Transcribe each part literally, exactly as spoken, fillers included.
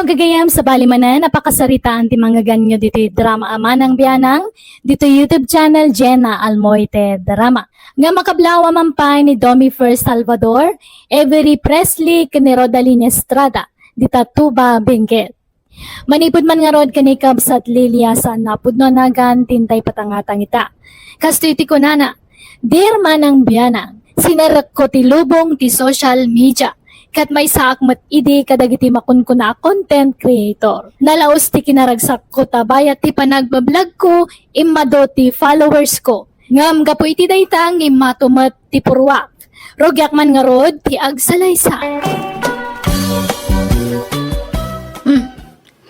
Gagayam, sabali manen a pakasaritaan ti mangngegannyo ditoy drama a Manang Bianang, ditoy YouTube channel Jenna Almoite Drama. Nga makablawa man pay ni Domi First Salvador, Avery Presley, ken ni Rodalyn Estrada, dita Tuba, Benguet. Manipud man ngarud ken ni Kabsat Lilia, saan a pudno a nagan ti intay patangatang ita. Kastoy ti kunana, "Dear Manang Bianang, sinerekko ti lubong ti social media, ket maysaak met idi kadagiti makunkuna a content creator. Nalaus ti kinaragsakko ta bayat ti panagbablogko, immado ti followers ko. Ngem gapu iti dayta, immato met ti purruak. Rugiak man ngarud ti agsalaysay." Hmm.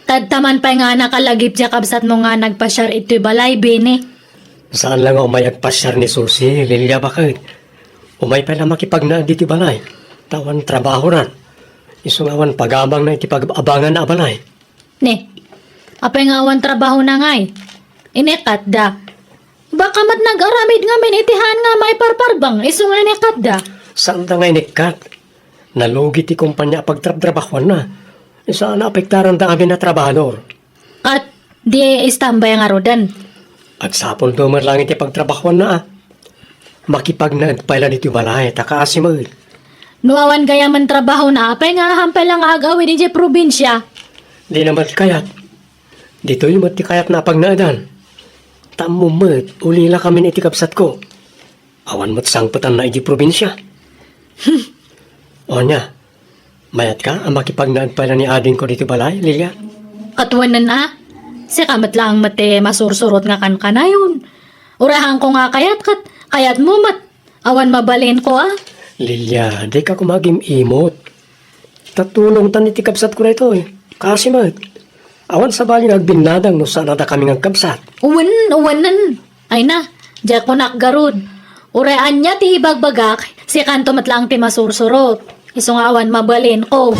Tadta man pay nga nakalagip diay kabsatmo nga nagpasiar itoy balay, Bini. Saan la nga umay agpasiar ni Susi, Lilia, baket. Umay pay la makipagnaed ditoy balay. Ta awan trabahona. Isu nga awan pagabangna iti pag-abanganna a balay. Ni, apay nga awan trabahona ngay? Inikatda. Baka met nag-aramid ngamin iti haan nga maiparparbeng, isu nga inikatda. Saanda nga inikkat. Nalugi ti kompania a pagtrabtrabahuanna. Saan a apektaranda amin a trabahador. Ket di istambay ngaruden. Agsapulto met laeng ti pagtrabahuanna, a. Makipagnaed pay la ditoy balay, ta kaasi met. No awan gayamen trabahona, apay nga ahan pay la nga ag-awid idiay probinsia? Dina met kayat. Ditoy met ti kayatna a pagnaedan. Ta ammom met, ulila kamin iti kabsatko. Awan met sangpetanna idiay probinsia. Hmm. Ania, mayatka a makipagnaed pay la ni adingko ditoy balay, Lilia? Ket wen a, sika met laeng met ti masursurot nga kankanayon. Uray haanko nga kayat, ket kayatmo met. Awan mabalinko, a. Lilia, dika koma agim-imot. Ta tulongtan iti kabsatko daytoy. Kaasi met. Awan sabali nga agbinnadang no saan a dakami nga agkabsat. Wen, wenen. Ay na, diak kunak garud. Uray ania ti ibagbagak, sikanto met laeng ti masursurot. Isu nga awan mabalinko.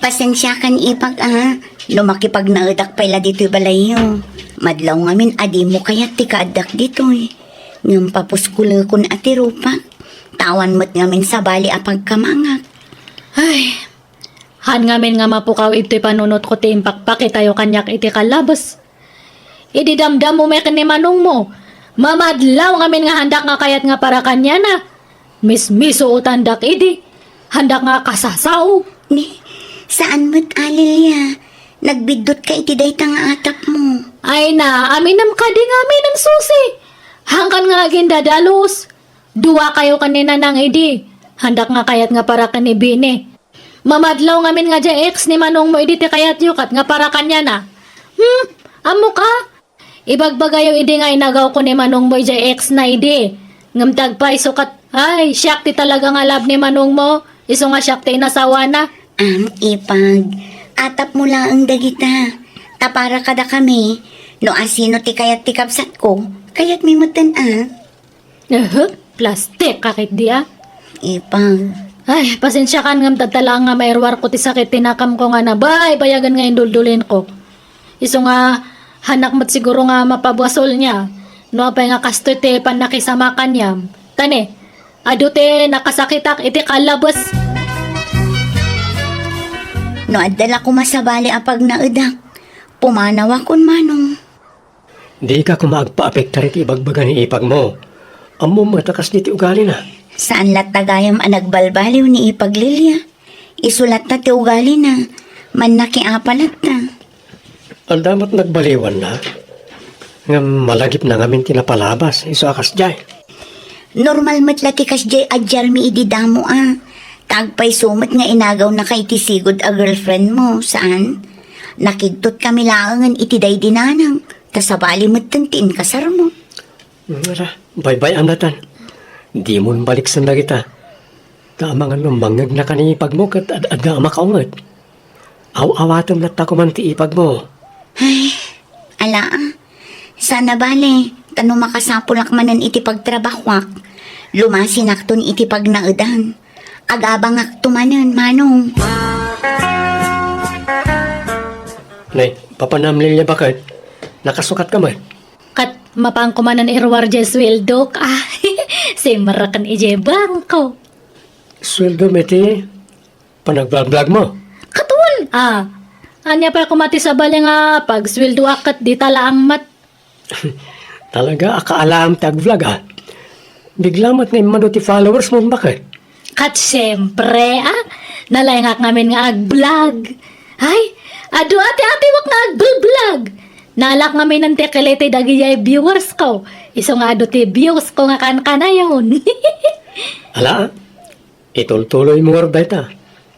Pasensiakan, ipag, a. No makipagnaedak pay la ditoy balayyo. Madlaw ngamin a dimo kayat ti kaaddak ditoy. Ngem papuskolekon a ti rupak. Ta awan met ngamin sabali a pagkamangak. Ay, haan ngamin nga mapukaw itoy panunotko ti impakpakitayo kaniak iti kallabes. Idi damdammo met ken ni manongmo, mamadlaw ngamin nga haandak nga kayat nga para kaniana. Mismisuotandak idi, haandak nga kasasao. Ni, saan met, a, Lilia. Nagbiddutka iti dayta nga atapmo. Ay na, aminem kadi nga aminem, Susi. Haankan nga agindadalus. Duakayo ken ni Nanang idi. Haandak nga kayat nga para ken ni Bini. Mamadlaw ngamin nga diay ex ni manongmo idi ti kayatyo ket nga para kaniana. Hmm, ammok a? Ibagbagayo idi nga inagawko ni manongmo idiay ex na idi. Ngem ti agpayso ket, ay, siak ti talaga nga love ni manongmo. Isu nga siak ti inasawana. Am, ipag, atapmo laeng dagita. Ta para kadakami, no asino ti kayat ti kabsatko, kayatmi metten a. Ehe, plastik ka ketdi a. Ipag. Ay, pasensiakan ngem tatta laeng nga mairuarko ti sakit ti nakamko nga nabaybayagen nga induldulinko. Isu nga, hanak met siguro nga mapabasolna. No apay nga kastoy ti pannakisama kaniam. Tani, adu ti nakasakitak iti kallabes. No adda la koma sabali a pagnaedak, pumanawakon, manong. Dika koma agpaapektar iti ibagbaga ni ipagmo. Ammom met a kasdi ti ugalina. Saan latta gayam a nagbalbaliw ni ipag Lilia. Isu latta ti ugalina. Mannakiapa latta. Adda met nagbaliwanna. Ngem malagipna ngamin ti napalabas. Isu a kasdiay. Normal met la ti kasdiay a diarmi idi damo a. Ta agpayso met nga inagawnaka iti sigud a girlfriendmo, saan? Nakigtotkami laengen iti daydi nanang. Ta sabali metten ti inkasarmo. Ngara, baybay-annatan. Dimon baliksen dagita. Ta amangan no mangngegnaka ni ipagmo ket ad-, adda a makaunget. Aw-awatem latta koman ti ipagmo. Ay, ala, a. Saan a bale, ta no makasapulak manen iti pagtrabahoak, lumasinakton iti pagnaedan. Agabangakto manen, manong. Nay, papanam Lilia baket, nakasukat ka met? Ket mapanko manen iruar diay sueldok. Ah, simreken idiay bangko. Sueldo met ti? Panagblog-vlog mo? Katon, ah. Ania pay koma ti sabali nga pagsueldoak ket dita laeng met? Talaga, akaalaam ti ag-vlog, ah. Bigla met nga immadu ti followers mo, baket? Ket siempre, ah. Nalaingak ngamin nga ag-vlog. Ay, adu ati-atiwak nga ag-vlog. Naalak ngamin ti kiliti dagidiay viewers ko. Isu nga adu ti views ko nga kankanayon. Ala, ah. Itultuloy mo ngarud dayta.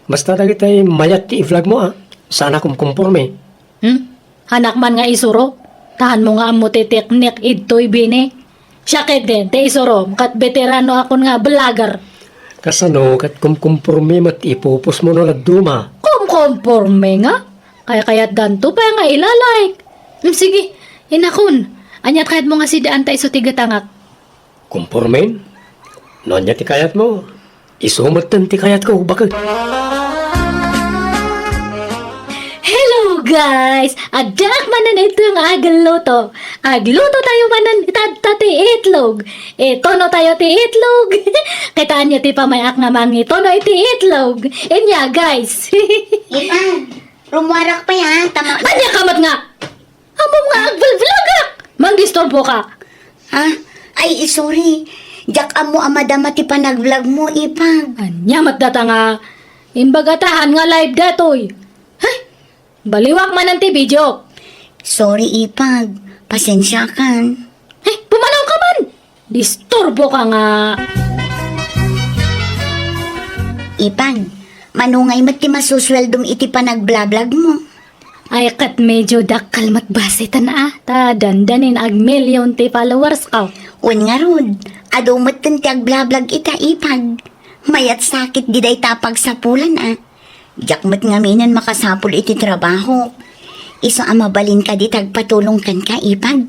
Basta dagitay mayat ti i-vlog mo, ah. Saan a kumkumporme. Hmm? Hanak man nga isuro. Tahan mo nga ammo ti teknik idtoy bini. Siak ketdin, ti isurom, ket beterano akon nga vlogger. Kasano ket kumkumporme met ipupos mo no dadduma? Kumkumporme nga? Kaykayatdanto pay nga ilalike. Hmm, sige, inakon. Ania ti kayatmo nga sidaanta isu ti gatangak? Kumpormen? No ania ti kayatmo, isu metten ti kayatko, baket. Hello, guys! Addaak manen ito nga agluto. Agluto tayo manen itatta ti itlog. Itono tayo ti itlog. Kitaenyo ti pamay-ak nga mangitono iti itlog. Inya, guys. Ipan, rummuarak pay, ha? Tama. Ania ka met nga? Ammom nga agvlog-vlogak! Mangdisturboka! Ha? Ay, sorry. Diak ammo a madama ti panagvlog mo, Ipag. Ania met data nga imbagatahan nga live datoy? Hay! Baliwak manen ti video. Sorry, Ipag. Pasensiakan. Hay, pumanawka man! Disturboka nga. Ipag, mano ngay met ti masusueldom iti panagblablag mo? Ay, ket medyo dakkel met basiten a, ta dandanin agmillion ti followers ko. Wen ngarud, adu metten ti agblablag ita, Ipag. Mayat sakit di dayta pagsapulan a. Diak met ngaminen makasapul iti trabaho. Isu a mabalin kadi ti agpatulong kenka, Ipag.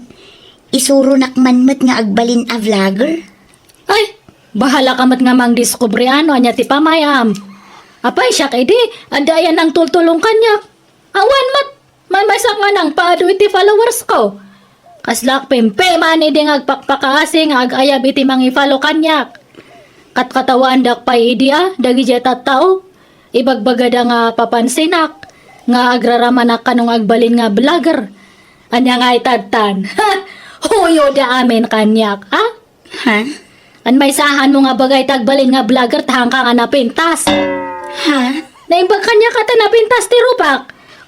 Isuronak man met nga agbalin a vlogger. Ay, bahalaka met nga mangdiskubre no ania ti pamayam. Apay, siak idi, adda ayan nangtultulong kaniak. Awan met, maymaysak nga nangpaadu iti followers ko. Kaslaak pimpiman idi nga agpakpakaasi nga agayab iti mangi-follow kaniak. Katkatawaandak pay idi a, dagidiay tattao. Ibagbagada nga papansinak, nga agraramanak kano nga agbalin nga vlogger. Ania nga itadtan? Ha! Huyoda amin kaniak, a? Ha? An maysaanmo nga bagay ti agbalin nga vlogger, ta haanka nga napintas. Ha? Naimbag kaniak a ta napintas ti rupak.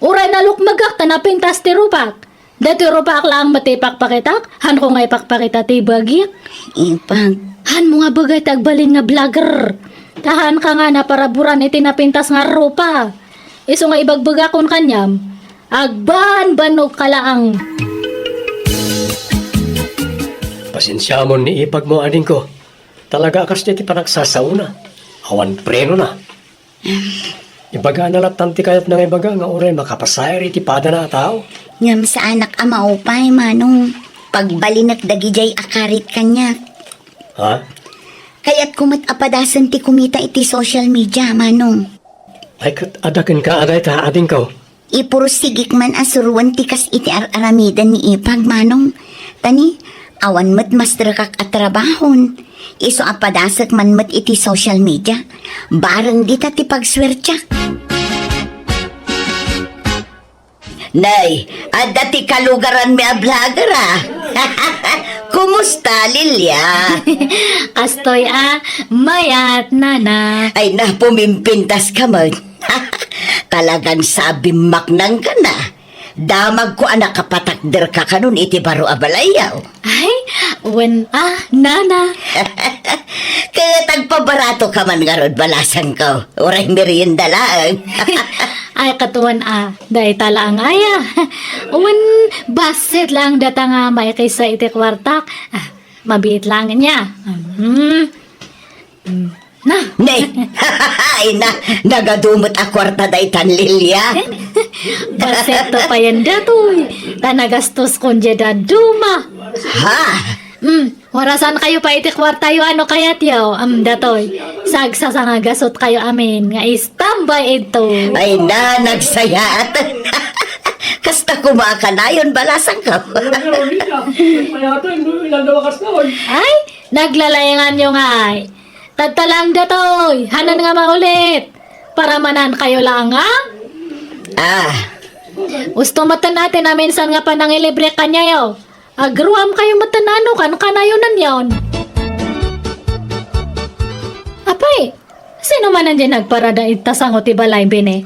Uray nalukmegak ta napintas ti rupak. Daytoy rupak laeng met ti ipakpakitak, haanko nga ipakpakita ti bagiak. Ipag. Haanmo nga bagay ti agbalin nga vlogger. Ta haanka nga naparaburan iti napintas nga rupa. Isu nga ibagbagakon kaniam, agbanbanogka laeng. Pasensiamon ni ipag mo, adingko. Talaga a kasdiay ti panagsasaona. Awan prenona. Ibagana lattan ti kayatna nga ibaga nga uray makapasayaat iti padana a tao. Ngem saanak a maupay, Manong. Pagbalinek dagidiay a karit kaniak. Ha? Kayatko met a padasen ti kumita iti social media, Manong. Ay, ket adda kenka a dayta, adingko. Ipursigik man a suroen ti kas iti ar-aramiden ni ipag, Manong. Ta ni, awan met masterekak a trabahon. Isu a padasek man met iti social media. Bareng dita ti pagsuertiak. Nay, adda ti kalugaranmi a vlogger a. Kumusta, Lilia? Kastoy a, mayat, nana. Ay, na, pumimpintaska met. Talagan sabim maknangka na. Damagko a nakapatakderka kanon iti baro a balayyo. Ay, wen a, nana. Ket agpabaratoka man ngarud, balasangko. Uray merienda laeng. Ay, katon a, dayta laeng aya. Wen, bassit laeng data nga maikisa iti kuartak. Ah, mabiit laeng nia. Hmm. Hmm. Na. Ne! Ay na, nagadu met a kuarta daytan, Lilia. Bassetto payen datoy. Ta nagastoskon diay dadduma. Ha? Hmm, warasankayo pay iti kuartayo a no kayatyo. Am, datoy. Sagsasangagasotkayo amin nga istambay idto. Ay na, nagsayat. Kasta koma a kanayon, balasangko. Ay, naglalayanganyo ngay. Tadta laeng datoy, hanan nga maulit. Paramanan kayo lang, ha? Ah. Gusto mo ti naminsan nga panangilibre kanyayo. Agruam kayo met no kankanayon yon. Apay, sino manen diay nagparada ita sango ti balay, Bini?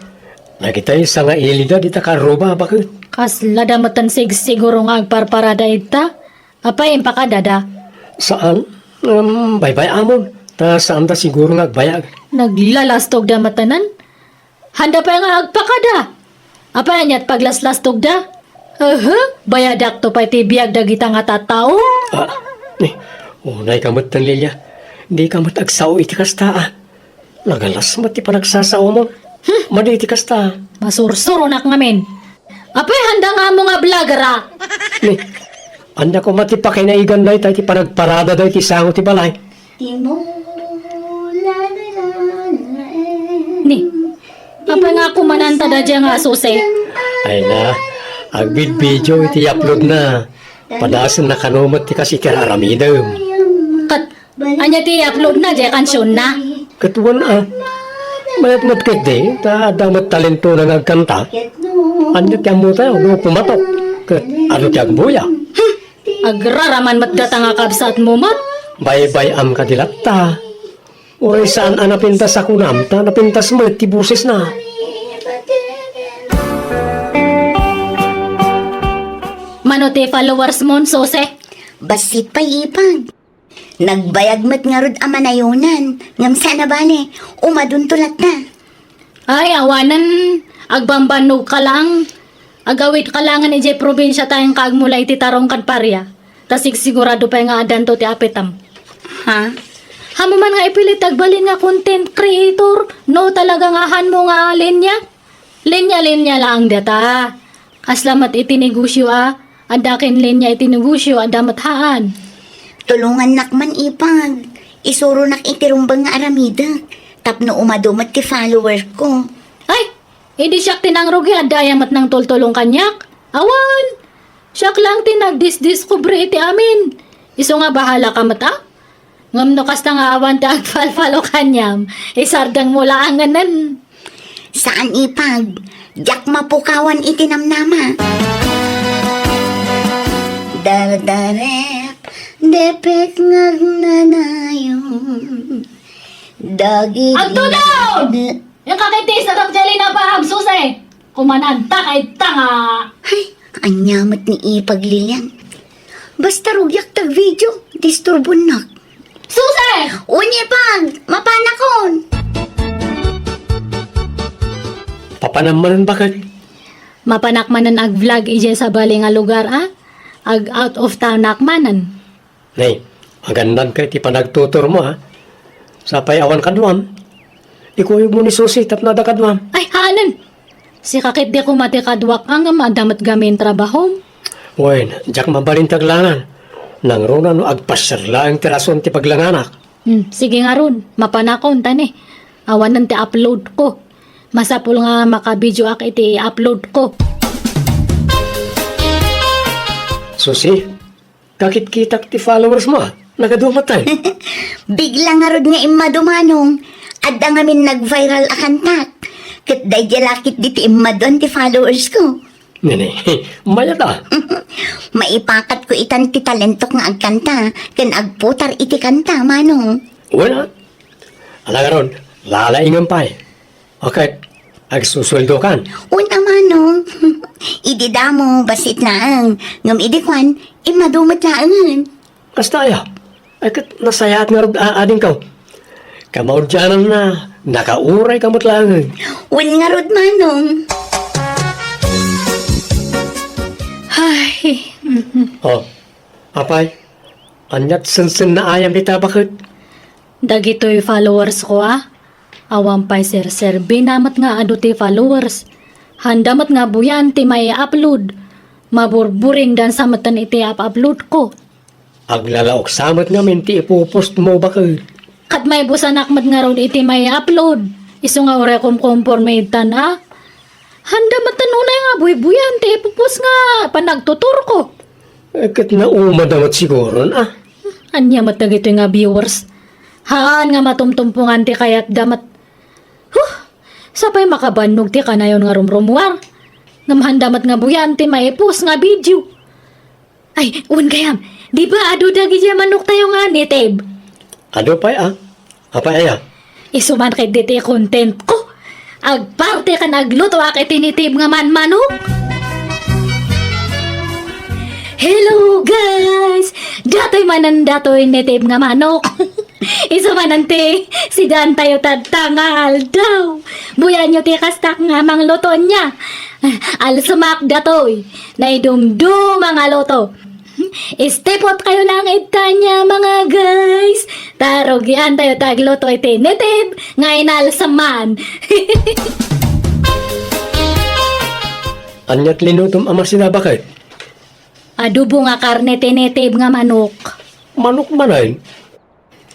Dagitay sangaili da dita karruba, baket. Kasla da met sigsiguro nga agparparada ita. Apay, impakadada? Saan? Um, baybay-amon. Ta saan da siguro nga agbayag? Naglalastogda met manen? Handa pay nga agpakada. Apay, aniat paglaslastogda? Aha, bayadakto pay ti biag dagita nga tattao. Ah, eh, unay ka met, Lilia. Di ka met agsao iti kasta, ah. Nagalas met ti panagsasaomon. Hmm. Madi ti kasta. Masursuronak ngamin. Apay, handa nga ammo nga vlogger, ah. Ni, ania koma ti pakinaiganda iti panagparada dayta sango ti balay? Ni, apay nga kumananta da dya nga asuse? Ay na, agbidbidio iti upload na. Padasen na kano met ti kas iti aramidem. Ket, ania ti upload na, dya kansionna? Ket wen a. Mayat met ketdi, ta adda met talentona nga agkanta. Ania ti ammo tayo, no pumatok? Ket ano ti agbuya? Hmm. Agraraman met data nga kabsatmo met. Baybay-am kadi latta. Uray saan a napintas a kunam, ta napintas met ti bosesna. Mano ti followers mo, Sose? Bassit pay, Ipag. Nagbayag met ngarud a manayonan, ngem saan a bale, umadunto latta. Ay, awanen, agbambannog ka lang. Agawid ka langen idiay probinsia ta inka agmula iti tarong ken paria. Ta sigsigurado pay nga addanto ti apitem. Ha? Ammom man nga ipilit agbalin nga content creator, no talaga nga hanmo nga linya? Linya-linya laeng data. Kasla met iti negosio a, adda ken linya iti negosio, adda met haan. Tulongannak man, Ipag. Isuronak iti rumbeng nga aramidek tapno umadu met ti follower ko. Ay, idi siak ti nangrugi, adda aya met nangtultulong kaniak? Awan. Siak lang ti nagdisdiskubre iti amin. Isu nga bahala ka met, a? Ngem no kasta nga awan ti agfalfalo kaniam, isardengmo laengen. Saan, Ipag. Diak mapukawan iti namnama. Dardarep, depek nga agnanayon. Dagiti Agtulon! Inka ket ti sadak ti linaba, Sose. Kumananta kay tanga. Ay, ania met ni Ipag, Lilian. Basta rugiak ti agvideo, disturbonnak. Sose! Wen, Ipag, mapanakon. Papanam manen, baket? Mapanak manen agvlog idiay sabali nga lugar, a? Ag-out of townak manen. Nay, agandanka iti panagtuturmo, ha? Sapay awan kaduam. Ikuyogmo ni Sose tapno adda kaduam. Ay, haanen! Sika ketdi koma ti kaduak, ngem adda met gamin trabahom. Wen, diak mabalin ti aglangan. Nangruna no agpasiar laeng ti rason ti paglanganak. Hmm, sige ngarud, mapanakon ta ni. Awanen ti upload ko. Masapul nga makabideoak iti upload ko. Sose, kakitkitak ti followers mo, a. Nagadu met, ay. Bigla ngarud nga immadu, Manong. Adda ngamin nag-viral a kantak. Ket daydiay la ketdi ti immaduan ti followers ko. Nene, mayat a. Maipakat ko itan ti talentok nga agkanta, ken agputar iti kanta, Manong. Wala. Ala ngarud, lalaingem pay. Ket, agsusueldokan? Wen a, Manong. Idi damo, bassit laeng. Ngem idi kuan, immadu met laengen. Kasta aya? Ay, ket nasayaat ngarud a adingko. Kamaudiananna, nakaurayka met laengen. Wen ngarud, Manong. Ay. Oh, apay, aniat sensennaayam dita, baket? Dagitoy followers ko, a. Awan pay serserbina met nga adu ti followers. Handa met nga buyan ti mai-upload. Maburburing dansa metten iti up-upload ko. Aglalaoksa met ngamin ti ipopost mo, baket. Ket maibusanak met ngarud iti mai-upload. Isu nga uray kumkumporme itan, a. Handa metten unay nga buybuyan ti ipopost nga panagtutur ko. Eh, ket naumada met siguron, a. Ania met dagitoy nga viewers? Haan nga matumtumpongan ti kayatda met. Huh! Sapay makabannog ti kanayon nga rumrumuar. Ngem handa met nga buyaen ti maipus nga video. Ay, wen gayam, di ba adu dagiti manoktayo nga native? Adu pay a. Apay aya? Isu man ketdi ti content ko. Agparte ken aglutoak iti native nga manmanok. Hello, guys! Datoy manen datoy native nga manok. Isu manen ti sidaantayo tatta nga aldaw. Buyaenyo ti kastak nga mangluto ania. Alsemak datoy. Naidumduma nga luto. Stay put kayo lang ita ania, mga guys. Ta rugiantayo ti agluto iti native nga inalseman. Ania ti linutom a masina, baket? Adobo nga karne ti native nga manok. Manok manen?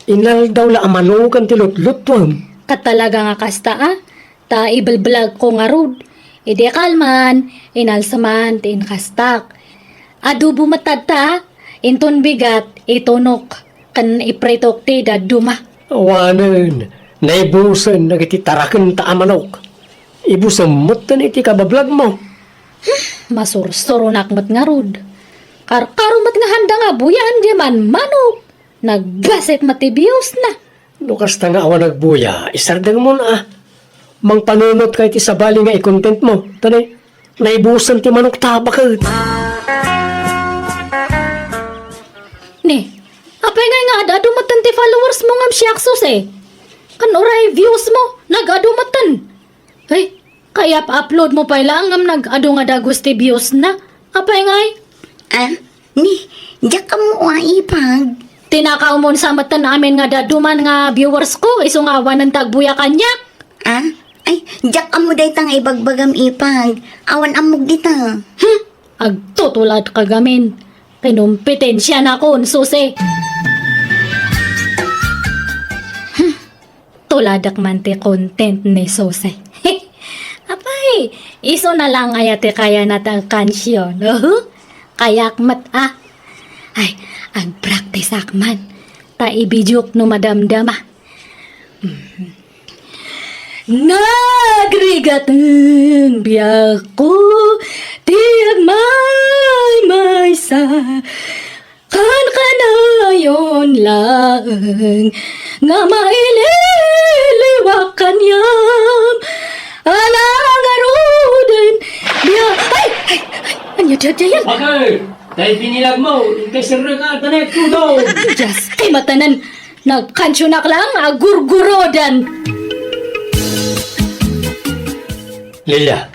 Inaldaw la a manokan ti lutlutuem. Ket talaga nga kasta a, ta ibelblagko ngarud. Idi kalman, inalseman ti inkastak. Adobo met tatta, inton bigat, itunok, ken ipritok ti dadduma. Awanen, naibusen dagiti tarakenta a manok. Ibusem metten iti kabablagmo. Masursuronak met ngarud. Karkaro met nga handa nga buyaen diay manmanok. Nagbasit met ti biusna. No kasta nga awan agbuya, isardengmon a. Mangpanunotka iti sabali nga i-contentmo. Ta ne, naibusen ti manok ta, baket. Ne, apay ngay nga ad-adu metten ti followers mo ngem siak, Susi? Ken uray views mo, nag-adu metten. Ay, kayap-upload mo pay laeng ngem nag-adu nga dagus ti views na. Apay ngay? Ah, ni, diak ammo a ipag. Tinakaw mon sa metten amin nga daduman nga viewers ko, isu nga awanen ti agbuya kaniak. Ah, ay, diak ammo dayta nga ibagbagam ipag. Awan ammok dita. Hmm, agtutulad ka gamin. Kinumpitensianakon, Susi. Hmm. Tuladek man ti content ni Susi. Apay, isu na lang aya ti kayana ti agkansion. Uhu, kayak met a. Ay, agpraktisak man. Ta ibidiok no madamdama. Nagrigaten biagko ti agmaymaysa. Kankanayon laeng nga maililiwak kaniam. Ala ngaruden, bia-, ay! Ay! Ay! Ania dayta yan? Bakit? Tay binilag mo, inkay serre ka, tanay, tudo! Diyos, kay matanan, nagkansionak lang, agurgurodan! Lilia,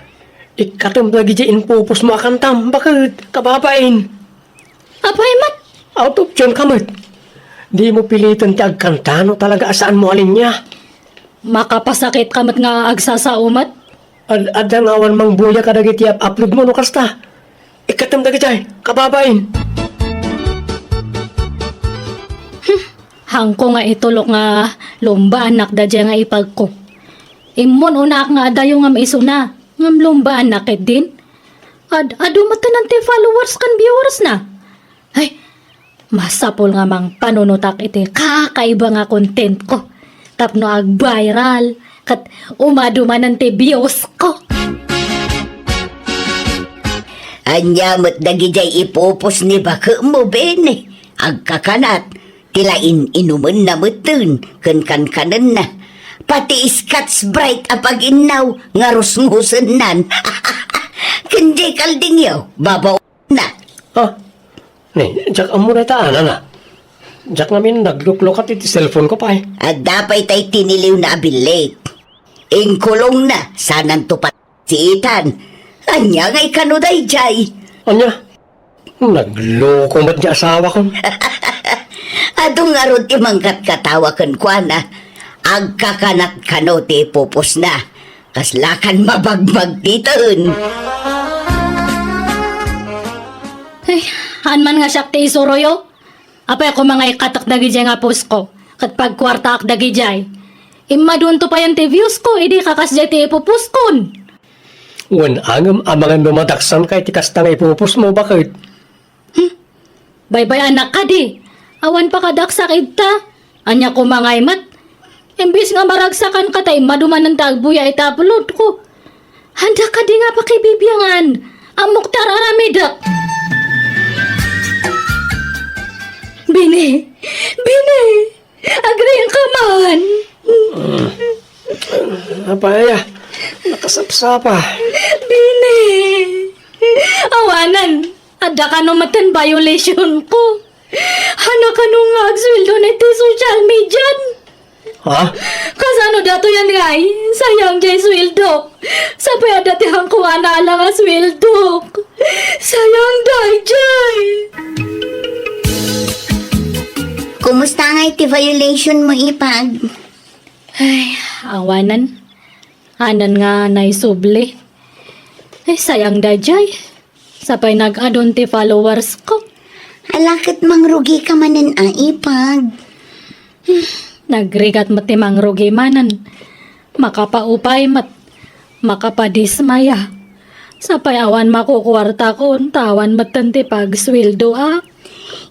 ikkatem dagiti impupos mo a kantam, bakit? Kababain! Apay met? Out of tune ka met. Di mo piliten ti agkanta no talaga a saan mo a linya. Makapasakit ka met nga agsasao met? Ad-, adda nga awan mangbuya kadagiti up-, upload mo no kasta. Ikkatem dagiti, kababain. Hmm, hangko nga itulok nga lumbaannak daydiay nga ipagko. Immon-unaak nga adayo ngem isuna, ngem lumbaannak ketdin. Ad-, adu met ti followers ken viewers na. Ay, masapul nga mangpanunotak iti kakaiba nga content ko tapno ag-viral ket umadu manen ti views ko. Ania met dagidiay ipupos ni baketmo, Bene? Agkakanat, ti la in-inumenna metten ken kankanenna. Pati Scotch Brite a paginnaw nga rusngusennan. Ken diay kaldingyo, babaw- Na. Ah, ni, diak ammo dayta, nana. Diak ngamin nagluklukat iti cellphone ko pay. Adda pay tay tiniliwna a billit. Inkulongna, sananto pay siitan. Ania ngay kano daydiay? Ania? Nagloko met ti asawakon. Adu ngarud ti mangkatkatawa kenkuana. Agkakanat kano ti ipupusna. Kaslakan mabagbagtiten. Ay, haan man nga siak ti isuroyo. Apay, koma nga ikkatek dagidiay nga post ko, ket pagkuartaak dagidiay. Immadunto payen ti views ko, idi kakasdiay ti ipupost kon. Wen angem amangan no madaksan kay ti kasta nga ipupost mo, baket? Hmm. Baybay-anak kadi. Awan pakadaksak idta. Ania koma ngay met? Imbes nga maragsakanka ta immadu manen ta agbuya iti upload ko. Anda kadi nga pakibibiangan? Ammok ta ar-aramidek. Bini! Bini! Agriingka man! Apay aya, nakasapsapa. Bini! Awanen, adda kano met ti violation ko. Ania kano nga agsueldo iti social media? Ha? Kasano datoy ngay? Sayang jay sueldo. Sapay adda ti hangko a naala nga sueldo. Sayang dayjay. Kumusta ngay ti violation mo, Ipag? Ay, awanen. Anan nga naisubli. Ay, sayang dayjay. Sapay nag-adun ti followers ko. Ala ket mangrugika manen a, Ipag. Nagrigat met ti mangrugi manen. Makapaupay met. Makapadismaya. Sapay awan makukuartakon, ta awan metten ti pagsueldo a.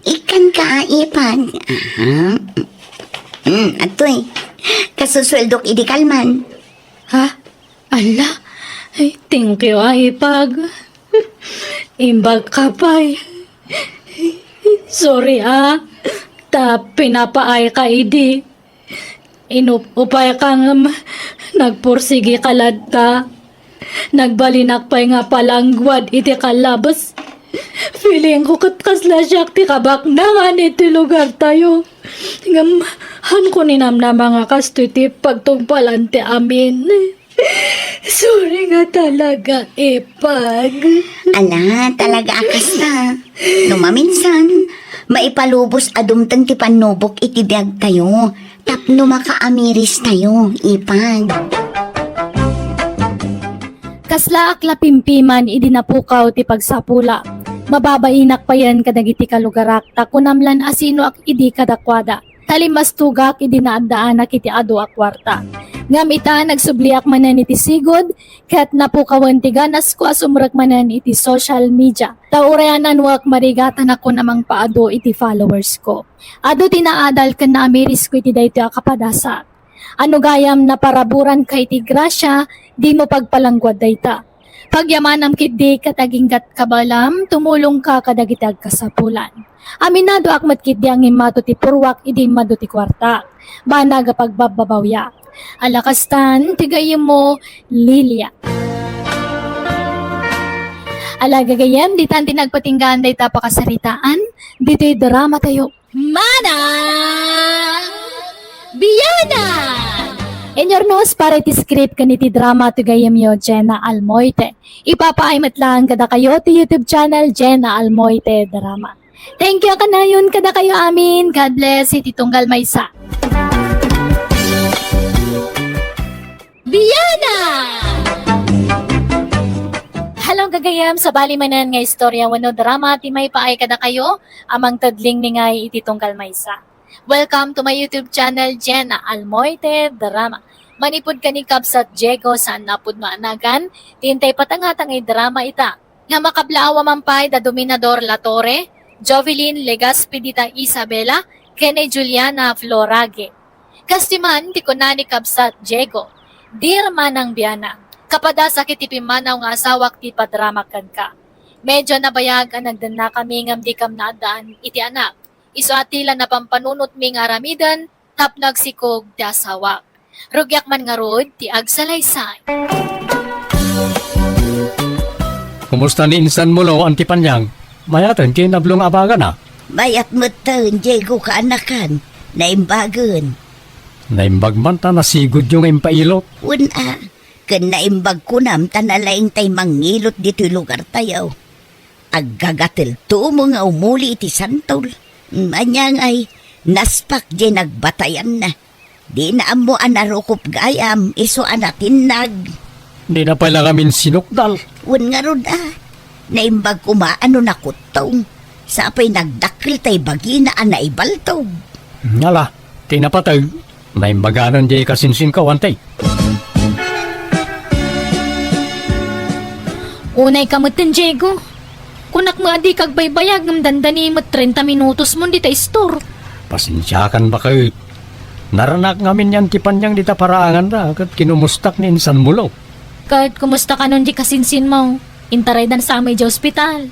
Ikkanka a, Ipag. Aha. Hmm, adtoy. Kasusueldok idi kalman. Ha? Ala, ay, thank you, a, Ipag. Imbag ka pay. Sorry, a. Ta pinapaay ka idi. Inup-upay ka ngem nagpursigi ka latta. Nagbalinak pay nga palangguad iti kalabas. Feeling ko ket kasla siak ti kabaknangan iti lugar tayo. Ngem, han ko ninamnama nga kastoy ti pagtungpalan ti amin. Sorry nga talaga, Ipag. Ala, talaga a kasta. No maminsan, maipalubos a dumteng ti pannubok iti biag tayo, tapno makaamiris tayo, Ipag. Kasla ak la pimpiman idi napukaw ti pagsapula. Mababainak payen kadagiti kalugarak, ta kunam lan a sinoak idi kadakuada. Talimmastugak idi naaddaanak iti adu a kuarta. Ngem ita, nagsubliak manen iti sigud, ket napukawen ti ganasko a sumrek manen iti social media. Ta uray a nanuak, marigatanak a mangpaadu iti followers ko. Adu ti naadal ken naamirisko iti daytoy a kapadasa. Ano gayam, naparaburanka iti grasia, dimo pagpalangguad dayta. Pagyamanam ketdi ket aginggat kabaelam, tumulongka kadagiti agkasapulan. Aminadoak met ketdi a ngimmato ti purruak idi immadu ti kuarta. Banag a pagbabbabawiak. Ala kastan, ti gayyemmo, Lilia. Ala gagayyem, ditan ti nagpatinggaan dayta a pakasaritaan, ditoy drama tayo. Manang Biana! Inurnos para iti script ken iti drama ti gayyemyo, Jenna Almoite. Ipapaay met laeng kadakayo ti YouTube channel, Jenna Almoite Drama. Thank you kanayon kadakayo amin. God bless iti tunggal maysa. Biana! Hello, gagayyem, sabali manen nga istorya wenno drama ti maipaay kadakayo a mangted linglingi iti tunggal maysa. Welcome to my YouTube channel, Jenna Almoite Drama. Manipud ken ni Kabsat Diego, saan a pudno a nagan, ti intay patangatan nga drama ita. Nga makablaaw a man pay da Dominador Latorre, Jovelyn Legaspi dita Isabela, ken ni Juliana Florage. Kas ti man ti kuna ni Kabsat Diego, "Dear Manang Biana, kapadasak iti pimmanaw nga asawak ti padramak kenka. Medyo nabayag a nagdennakami ngem dikam naaddaan iti anak. Isu a ti la napampanunotmi nga aramiden tapno agsikog ti asawak. Rugiak man ngarud ti agsalaysay." Kumusta ni insan mo, Lo, Auntie Panyang? Mayaten ti nablo nga abagana? Mayat metten, Diego, kaanakan. Naimbagen. Naimbag man ta nasigudyo nga impailot. Wen a, ken naimbag kunam ta nalaing tay mangilot ditoy lugar tayo. Aggagatelto mo nga umuli iti santol. Ania ngay, naspak diay nagbatayanna. Dina ammo a narukop gayam, isu a natinnag. Dina pay la ngamin sinukdal. Wen ngarud a, naimbag koma a no nakuttong. Sapay nagdakkel tay bagina a naibaltog. Ala, ti napateg, naimbaganan diay kasinsinkawan tay. Unay ka metten, Diego. Kunak met a dika agbaybayag ngem dandani met trenta minutos mon dita istor. Pasensiakan, baket. Naranak ngamin ni Auntie Panyang dita paraanganda, ket kinumustak ni insan Mulo. Ket kumusta kanon di kasinsinmo? Intaraydan sa met idiay ospital.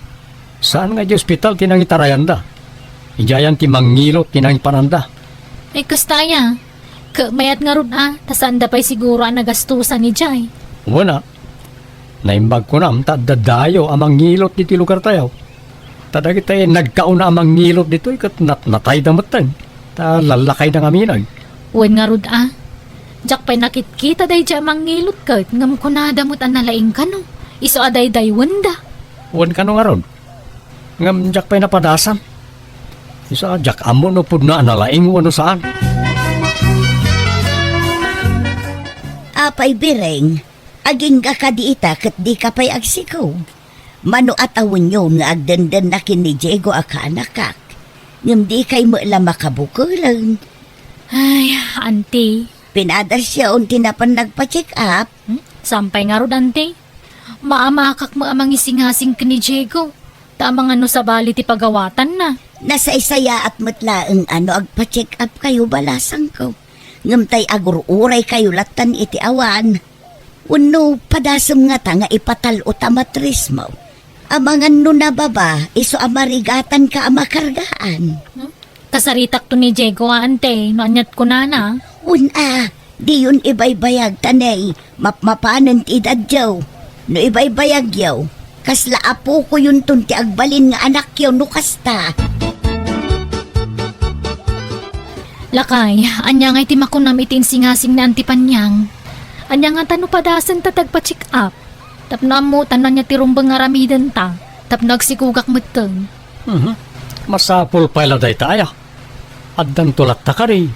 Saan nga idiay ospital ti nangitarayanda? Idiayan ti mangngilot ti nangipananda. Ay, kasta aya. Ket mayat ngarud a, ta saanda pay siguro a nagastusan idiay. Wen a, naimbag kunam ta adda dayo a mangngilot ditoy lugartayo. Ta dagiti nagkauna a mangngilot ditoy ket nat-, natayda metten. Ta lallakayda ngamin. Wen ngarud a, diak pay nakitkita daydiay a mangngilot ket ngem kunada met a nalaing kano. Isu a daydaywenda. Wen kano ngarud. Ngem diak pay napadasan. Isu a diak ammo no pudno a nalaing wenno saan. Apay, Biring, agingga kadi ita ket dika pay agsikog? Mano a tawenyo nga agdendenna ken ni Diego a kaanakak, ngem dikay met la makabukelen. Ay, Auntie. Pinadasyon ti napan nagpa-check up? Hmm? Saan pay ngarud, Auntie? Maamakak met a mangisingasing ken ni Diego. Ta amangan no sabali ti pagawatanna. Nasaysayaat met laeng a no agpa-check up kayo, balasangko. Ngem tay agur-uray kayo lattan iti awan. Wenno padasem ngata nga ipatal-o ta matrismo? Amangan no nababa, isu a marigatanka a makargaan. Hmm? Kasaritakto ni Diego a, Auntie, no aniat kunana. Wen a, diyon ibaybayag ta nay, mapmapanen ti edadyo. No ibaybayagyo, kasla apokoyonton ti agbalin nga anakyo no kasta. Lakay, ania ngay ti makunam iti insingasing ni Auntie Panyang? Ania ngata no padasen ta agpa-check up? Tapno ammotan no ania ti rumbeng nga aramidenta, tapno agsikogak metten. Mhm. Masapul pay la dayta aya. Addanto latta kadi.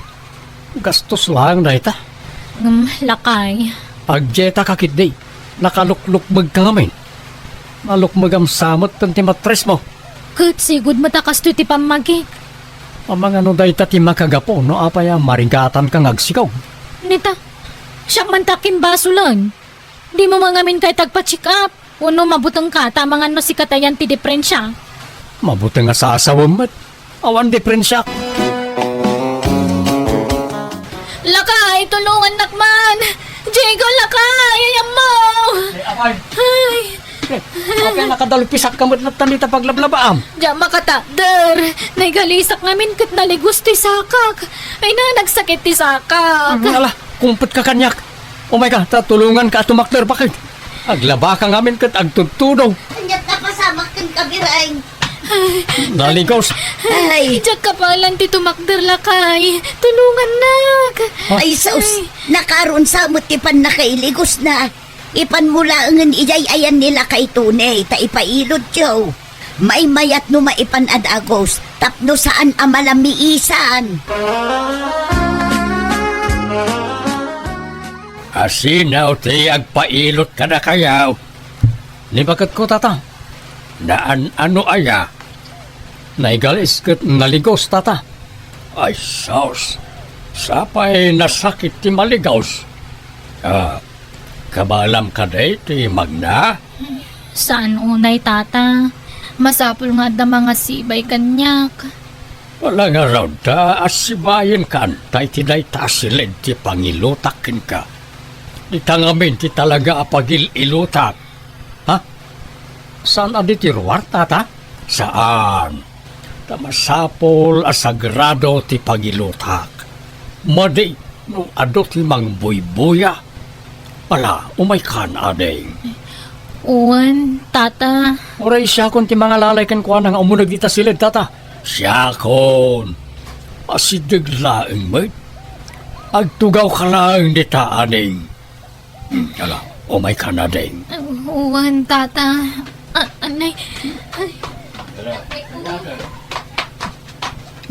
Gastos laeng dayta. Ngem, lakay. Agdieta ka ketdi. Nakaluklukmeg ka ngamin. Nalukmegam sa metten ti matrismo. Ket sigud met a kastoy ti pammagik. Amangan no dayta ti makagapu no apay a marigatanka nga agsikog. Nita, siak man ta kimbasolen. Dimo man ngamin kayat agpa-check up? Wenno mabutengka ta amangan no sika ti ayan ti diperensia? Mabuteng a saasawem met. Awan diperensiak. Lakay, tulongannak man! Diego, lakay! Ay, ammo! Ay, apay. Ay. Eh, apay, nakadalpisak ka met latta dita paglablabaam? Diak makatakder. Naigalisak ngamin ket naligos ti sakak. Ay na, nagsakit ti sakak. Ala, kumpet ka kaniak. Umayka, ta tulonganka a tumakder, baket. Aglabaka ngamin ket agtudtudo. Aniat a pasamak kenka, Biring? Naligos. Ay. Diak kapalan ti tumakder, lakay. Tulongannak. Ay, sus. Ay. Nakaron sa met ti pannakailigosna. Ipanmo laengen idiay ayan ni lakay Tony, ta ipailotyo. Maymayat no maipan a dagos, tapno saan a malamiisan. Asino ti agpailot kadakayo? Ni baketko, tata. Naan-ano aya? Naigalis ket naligos, tata. Ay, sus! Sapay nasakit ti maligos. Ah, kabaelam kadi ti magna? Saan unay, tata. Masapul nga adda mangasibay kaniak. Wala ngarud ta asibayenka anta iti dayta a siled ti pangilutak kenka. Dita ngamin ti talaga a pagil-ilutak. Ha? Saan a di ti ruar, tata? Saan. Ta masapul a sagrado ti pagilutak. Madi no adu ti mangbuybuya. Ala, umaykan, ading. Wen, tata. Uray siakon ti mangalalay kenkuana nga umuneg dita siled, tata. Siakon. Asideg laeng met. Agtugawka laeng dita, ading. Hmm, ala, umaykan, ading. Wen, tata. A-, anay. Ay.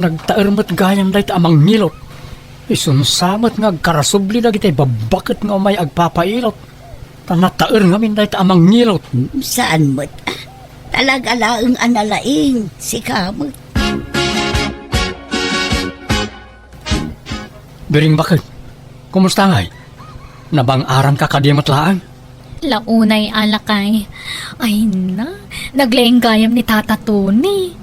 Nagtaer met gayam dayta a mangngilot. Isunsa met nga agkarasubli dagiti babbaket nga umay agpapailot. Ta nataer ngamin dayta a mangngilot. Saan met, ah. Talaga laeng a nalaing. Sika met. Biring, baket, kumusta ngay? Nabang-aranka kadi met laeng? Launay, lakay. Ay na, naglaing gayam ni Tata Tony.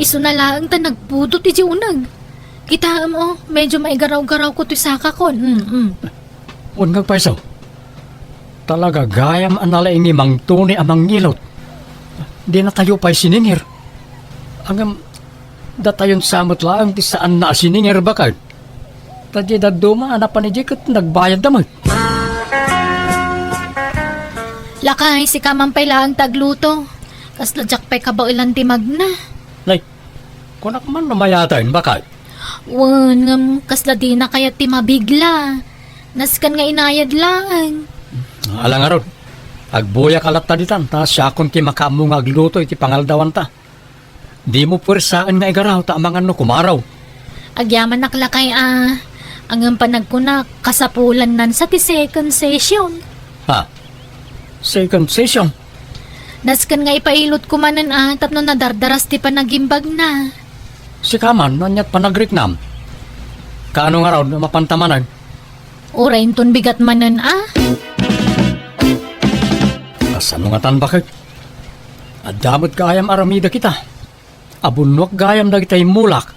Isuna laeng ta nagpudot iti uneg. Kitaem, o, medyo maigaraw-garawko toy sakakon. Mm, mm. Wen nga agpayso. Talaga gayam a nalaing ni Mang Tony a mangilot. Dinatayo pay siningir. Ngem, datayon sa met laeng ti saanna a siningir, baket. Ta diay dadduma a napan idiay ket nagbayadda met. Lakay, sika man pay laeng ti agluto. Kasla diak pay kabaelan ti magna. Nay, kunak man no mayaten, baket. Wen, ngem kasla dina kayat ti mabigla. Nasken nga inayad laeng. Ala ngarud, agbuyak a latta ditan, ta siakon ti makaammo nga agluto iti pangaldawanta. Dimo puersaen nga igaraw ta amangan no kumaraw. Agyamanak lakay a, ngem panagkunak, kasapulannan sa ti second session. Ha? Second session? Nasken nga ipailotko manen a tapno nadardaras ti panagimbagna. Sika man, no aniat panagriknam? Kaano ngarud no mapanta manen? Uray inton bigat manen a? Kasano ngatan, baket? Adda met gayam aramidek ita. Abunnuak gayam dagiti immulak.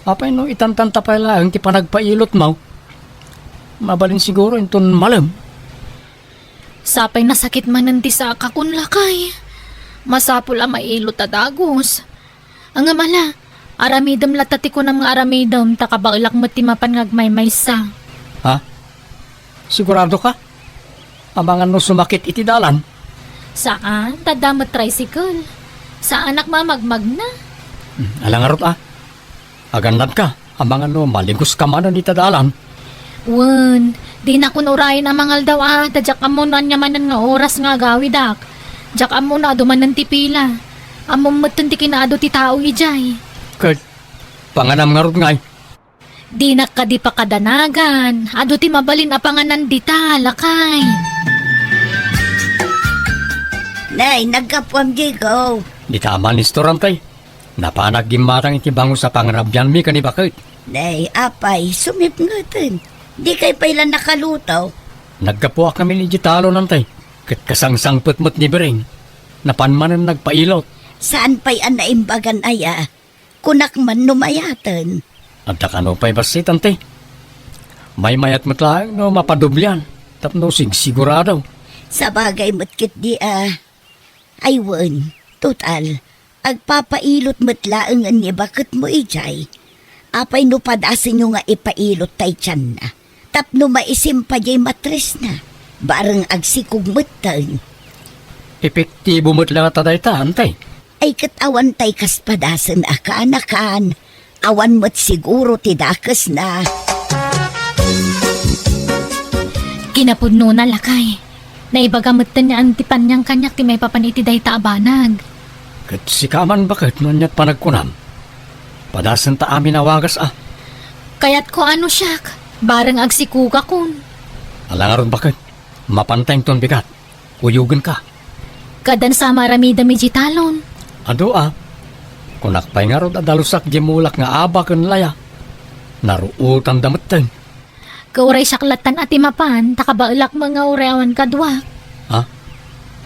Apay no itantanta pay laeng ti panagpailotmo? Mabalin siguro inton malem. Sapay nasakit manen ti sakakon, lakay. Masapul a mailot a dagus. Ngem ala, aramidem latta ti kunam nga aramidem, ta kabaelak met ti mapan nga agmaymaysa. Ha? Sigurado ka? Amangan no sumakit iti dalan? Saan, ta adda met tricycle. Saanak mamagmagna. Hmm, ala ngarud a. Agannadka, amangan no maligos ka manen ita dalan. Wen, dinakon urayen a mangaldaw a, ta diak ammo no ania manen nga oras nga agawidak. Diak ammo no adu manen ti pila. Ammom metten ti kinaadu ti tao idiay. Ket, panganam ngarud ngay? Dinak kadi pakadanagan. Adu ti mabalin a panganan dita, lakay. Nay, naggapuam, Diego. Dita man, istorantay. Napanak gimmatang iti bangus a pangrabianmi ken ni baket. Nay, apay, sumipngeten. Dikay pay la nakaluto. Naggapuak ngamin idiay talon, antay. Ket kasangsangpet met ni Biring. Napan manen nagpailot. Saan pay a naimbagan aya? Kunak man no mayaten. Adda kano pay bassit, antay. Maymayat met laeng no mapadoblian, tapno sigsigurado. Sabagay met ketdi a. Ay wen, total, agpapailot met laengen ni baketmo idiay. Apay no padasenyo nga ipailot tay tianna? Tapno maisimpa diay matrisna, bareng agsikog metten. Epektibo met la ngata dayta, antay? Ay ket awan tay kas padasen a kaanakan, awan met siguro ti dakesna. Kinapudnona, lakay. Naibaga metten ni Auntie Panyang kaniak ti maipapan iti dayta a banag. Ket sika man baket no aniat panagkunam. Padasenta amin a wagas a. Kayatko a no siak, bareng agsikogakon. Ala ngarud baket, mapanta inton bigat. Kuyogenka. Kadan sa maaramidem idiay talon. Adu a. Kunak pay ngarud a dalusak diay mulak nga aba ken laya. Naruotanda metten. Ket uray siak lattan a ti mapan, ta kabaelak met nga uray awan kaduak. Ha?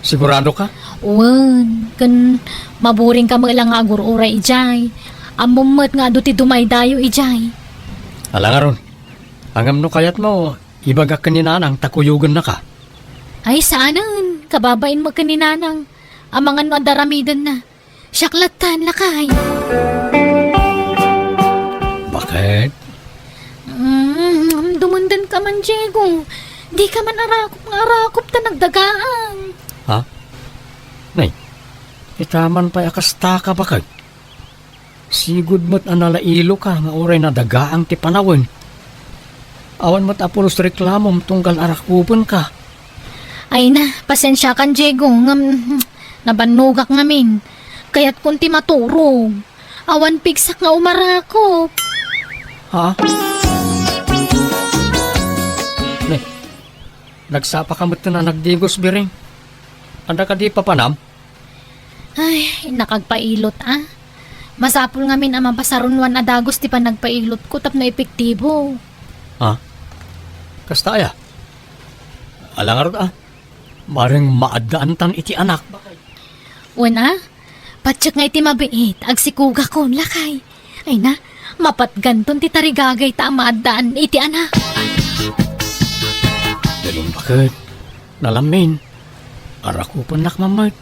Sigurado ka? Wen, ken maburing ka met la nga agur-uray idiay. Ammom met nga adu ti dumaydayo idiay. Ala ngarud, ngem no kayatmo, ibagak ken ni Nanang ta kuyogennaka. Ay, saanen. Kababain met ken ni Nanang. Amangan no adda aramidenna. Siak lattan, lakay. Baket? Mm, dumundeng ka man, Diego. Di ka man arakop nga arakop ta nagdagaang. Ha? Nay, ita man pay a kasta ka, baket. Sigud met a nalailoka nga uray nadagaang ti panawen. Awan met a pulos reklamom tunggal arakopenka. Ay na, pasensiakan, Diego, ngem nabannogak ngamin. Kayatkon ti maturog. Awan pigsak nga umarakop. Ha? Ne, nagsapaka met a nagdigos, Biring. Adda kadi papanam? Ay, innak agpailot, a. Masapul ngamin a mapasarunoan a dagus ti panagpailotko tapno epektibo. Ha? Kasta aya? Ala ngarud, a. Bareng maaddaantan iti anak. Wen, a. Patiek nga iti mabiit, agsikogakon, lakay. Ay na, Mapatganton ti tarigagayta a maaddaan iti anak. Dalin baket, nalamin, arakupennak mammet.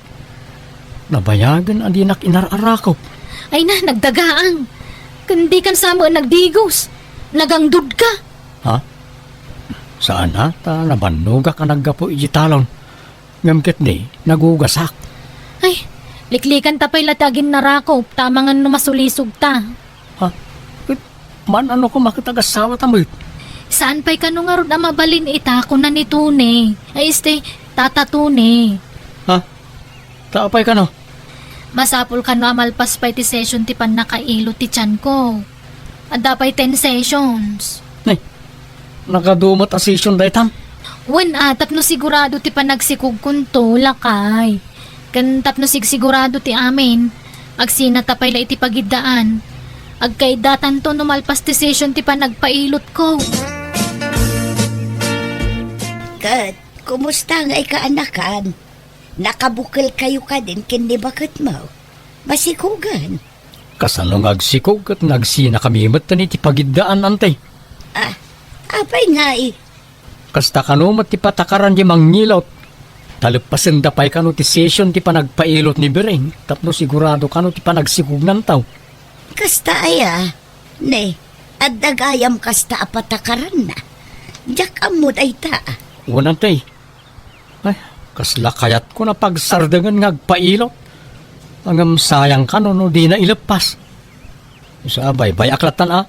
Nabayagen a dinak inar-arakop. Ay na, nagdagaang. Ken dikan sa met nagdigos. Nagangdud ka. Ha? Saan a ta nabannogak a naggapu iti talon. Ngem ketdi, nagugasak. Ay, liklikan ta pay la ti aginnarakop, ta amangan no masulisog ta. Ha? Ket, man-ano koma ket agassawa ta met? Saan pay kano ngarud a mabalin ita, kuna ni Tony. Ay, este, Tata Tony. Ha? Ta apay kano? Masapul kano a malpas pay ti session ti pannakailot ti tianko. Adda pay ten sessions. Nay, nakadu met a session daytan? Wen a, tapno sigurado ti panagsikogkonto, lakay. Ken tapno sigsigurado ti amin, agsinata pay la iti pagiddaan. Agkaidatanto no malpas ti session ti panagpailotko. Ket, kumusta ngay kaanakan? Nakabukelkayo kadin ken ni baketmo? Masikogen? Kasano nga agsikog ket nagsinakami met iti pagiddaan, Ante? Ah, apay ngay? Kasta kano met ti patakaran ti mangilot. Ta leppasenda pay kano ti session ti panagpailot ni Biring tapno sigurado kano ti panagsikognanto. Kasta aya? Ne, adda gayam kasta a patakaranna. Diak ammo dayta. Wen, Ante. Ay, kasla kayatko a pagsardengen nga agpailot. Ngem sayang kano no dina ileppas. Isu a baybay-ak lattan a.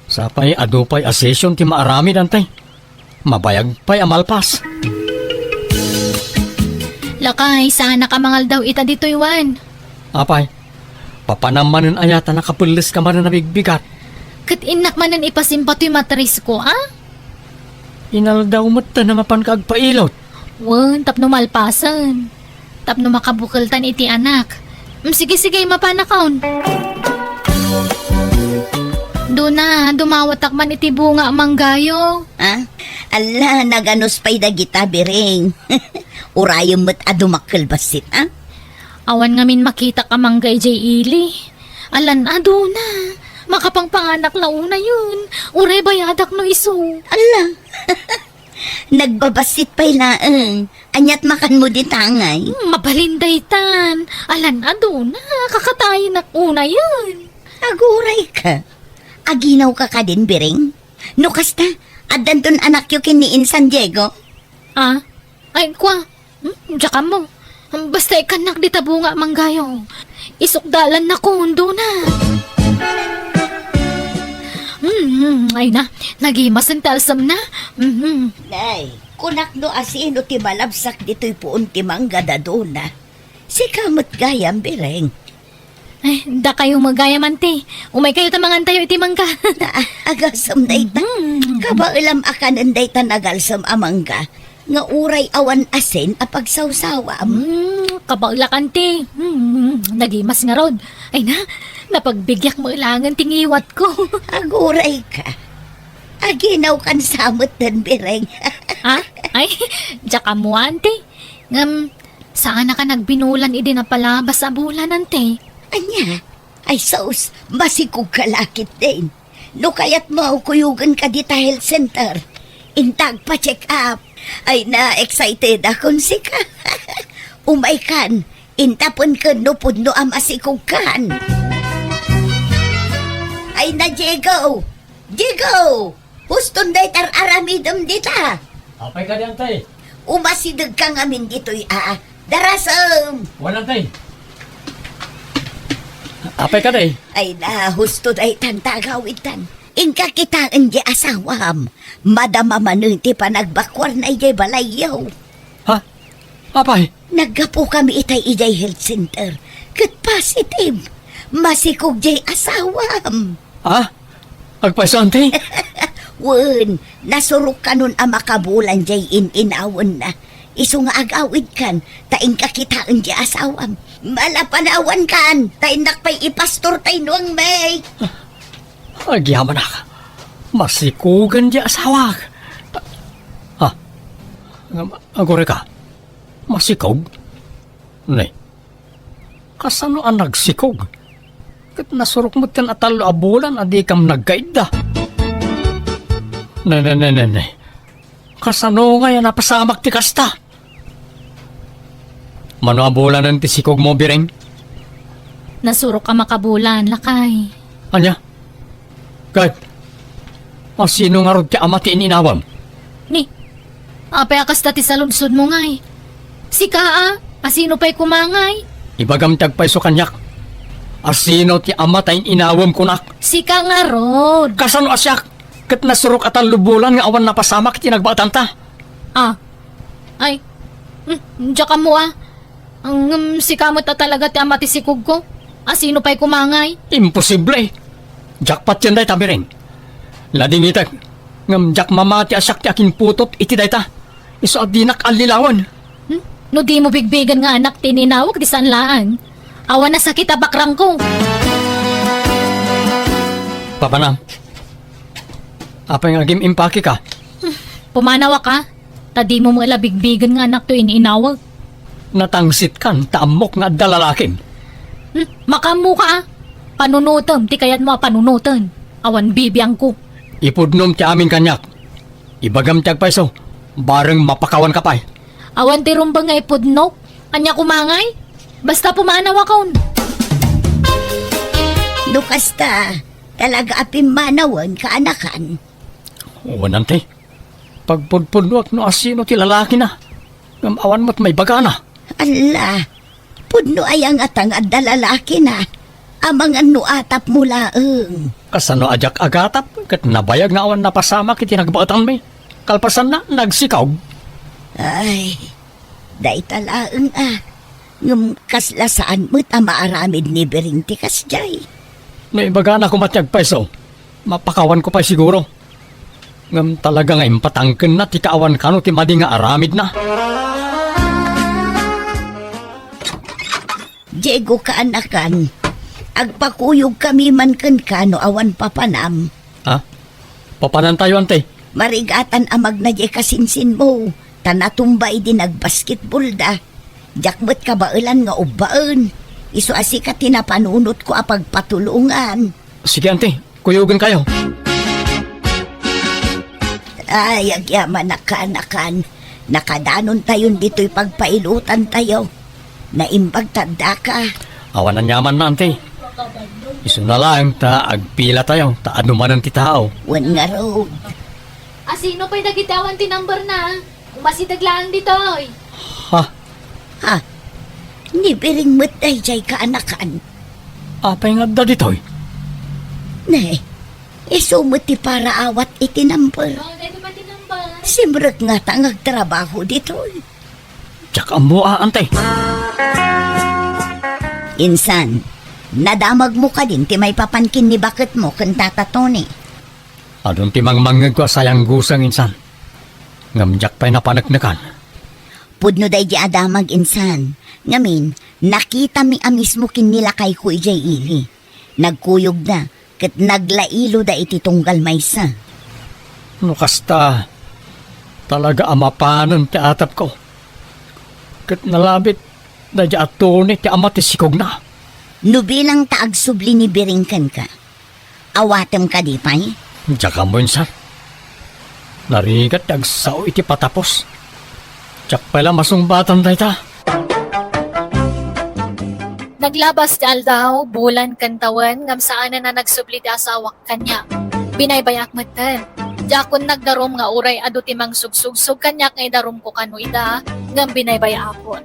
Sapay adu pay a session ti maaramid, Ante. Mabayag pay a malpas. Lakay, saanak a mangaldaw ita ditoy, Juan. Apay, papanam manen aya ta nakapelleska manen a bigbigat? Ket innak manen ipasimba toy matrisko, a? Inaldaw met ta a mapanka agpailot. Wen, tapno malpasen. Tapno makabukeltan iti anak. Mm, sige, sige, mapanakon. Duna, dumawatak man iti bunga a manggayo. Ah? Alla, naganus pay dagita, Biring. Urayem met a dumakkel bassit, a? Awan ngamin makitak a mangga idiay ili. Alan a, Duna. Makapangpanganak la unayen. Uray bayadak no isu. Alla. Nagbabassit pay laeng. Aniat makanmo dita ngay? Hmm, mabalin daytan. Alan a, Duna. Kakatayenak unayen. Aguray ka. Aginaw ka kadin, Biring? No kasta, addanton anakyo ken ni Insan Diego? Ah? Ay, kua. Hmm? Diak ammo. Basta ikkannak dita bunga a manggayo. Isukdalan na kundo na. Hmm, ay na. Nagimasen ti alsem na. Hmm. Nay, kunak no asino ti malabsak ditoy puon ti mangga, Duna. Sika met gayam, Biring. Ay, dakayo met gayam, Ante. Umaykayo ta mangantayo iti mangga. Ah, agasem dayta. Mhm. Kabaelam a kanen dayta nagalsem a mangga nga uray awan asin a pagsawsawam. Hmm, kabaelak, Ante. Hmm, nagimas ngarud. Ay na, napagbigiak met laengen ti ngiwatko. Aguray ka. Aginawkan sa met den, Biring. Ha? Ay, diak ammo, Ante. Ngem, saanak a nagbinulan idi napalabas a bulan, Ante. Ania? Ay sus, masikog ka la ketdin. No kayatmo, kuyogen ka dita health center. Inta agpa-check up. Ay na, excited akon sika. Umaykan, inta pudno no pudno a masikogkan. Ay na, Diego! Diego! Huston dayta ar-aramidem dita. Apay kadi, Ante? Umasideg ka ngamin ditoy a. Darasem! Wen, Ante. Apay kadi? Ay na, husto daytan ta agawidtan. Inka kitaen di asawam. Madama manen ti panagbakuarna idiay balayyo. Ha? Apay? Naggapukami itay idiay health center. Ket positive. Masikog diay asawam. Ha? Agpayso, Ante? Wen, nasurok kanon a makabulan diay in-inawenna. Isu nga agawidkan, ta inka kitaen diay asawam. Malapanawankan, ta innak pay ipastor tay nuangmi. Agyamanak. Masikogen diay asawak. Ha? Ngem, aguray ka? Masikog? Ne. Kasano a nagsikog? Ket nasurok metten a tallo a bulan a dikam nagkaidda. Ne, ne, ne, ne, ne. Kasano ngay a napasamak ti kasta? Mano a bulanen ti sikogmo, Biring? Nasurok a makabulan, lakay. Ania? Ket, a sino ngarud ti ama ti in-inawem? Ni, apay a kasta ti saludsodmo ngay? Sika a, a sino pay koma ngay? Ibagam ti agpayso kaniak. A sino ti ama ta in-inawem kunak? Sika ngarud. Kasano a siak? Ket nasurok a tallo bulan nga awan napasamak iti nagbaetanta. Ah. Ay. Hmm, diak ammo a. Ngem sika met a talaga ti ama ti sikogko. A sino pay koma ngay? Imposible! Diak patien dayta, Biring. Ladingitek, ngem diak mamati a siak ti akinputot iti dayta. Isu a dinak allilawen. Hmm? No dimo bigbigen nga anak ti in-inawek, di saan laeng. Awan a sakit a bakrangko. Papanam. Apay nga agim-impakeka? Hmm, pumanawak a. Ta dimo met la bigbigen nga anak ti in-inawek. Natangsitkan ta ammok nga adda lalakim. Hmm, makaammoka a. Panunotem ti kayatmo a panunoten. Awan bibiangko. Ipudnom ti amin kaniak. Ibagam ti agpayso, bareng mapakawanka pay. Awan ti rumbeng nga ipudnok. Ania koma ngay? Basta pumanawakon. No kasta, talaga a pimmanawen, kaanakan. Wen, anti. Pagpudpudnoak no asino ti lalakina. Ngem awan met maibagana. Alla, pudno aya ngata nga adda lalakina? Amangan no atapmo laeng. Kasano a diak agatap ket nabayag nga awan napasamak iti nagbaetanmi? Kalpasanna, nagsikog. Ay, dayta laeng a. Ngem kasla saan met a maaramid ni Biring ti kasdiay. No ibagana koma ti agpayso, mapakawanko pay siguro. Ngem talaga nga impatangkenna ti kaawan kano ti madi nga aramidna. Diego, kaanakan, agpakuyogkami man kenka no awan papanam. Ha? Papanantayo, anti? Marigatan a magna diay kasinsinmo, ta natumba idi nagbasketballda. Diak met kabaelan nga ubbaen. Isu a sika ti napanunotko a pagpatulongan. Sige, anti. Kuyogenkayo. Ay, agyamanak, kaanakan. Nakadanontayon ditoy pagpailotantayo. Naimbag ta addaka. Awan aniamanna, anti. Isuna laeng ta agpilatayo, ta adu manen ti tao. Wen ngarud. A sino pay dagiti awan ti numberna? Umasideg laeng ditoy. Ha? Ha? Ni Biring met daydiay, kaanakan. Apay nga adda ditoy? Ne, isu met ti paraawat iti number. Oh, daytoy pay ti number. Simrek ngata nga agtrabaho ditoy. Diak ammo a, anti. Insan, nadamagmo kadin ti maipapan ken ni baketmo ken Tata Tony? Adun ti mangmangngegko a sayangguseng, insan. Ngem diak pay napaneknekan. Pudno daydi a damag, insan. Ngamin, nakitami a mismo ken ni lakayko idiay ili. Nagkuyogda, ket naglailoda iti tunggal maysa. No kasta, talaga a mapanen ti atapko. Ket nalabit daydi a Tony ti ama ti sikogna. No bilang ta agsubli ni Biring kenka, awatem kadi pay? Diak ammo, insan. Narigat ti agsao iti patapos. Diak pay la masungbatan dayta. Naglabas ti aldaw, bulan ken tawen, ngem saanen a nagsubli ti asawak kaniak. Binaybay-ak metten. Diakon nagdarum nga uray adu ti mangsugsugsog kaniak nga idarumko kano ida, ngem binaybayaakon.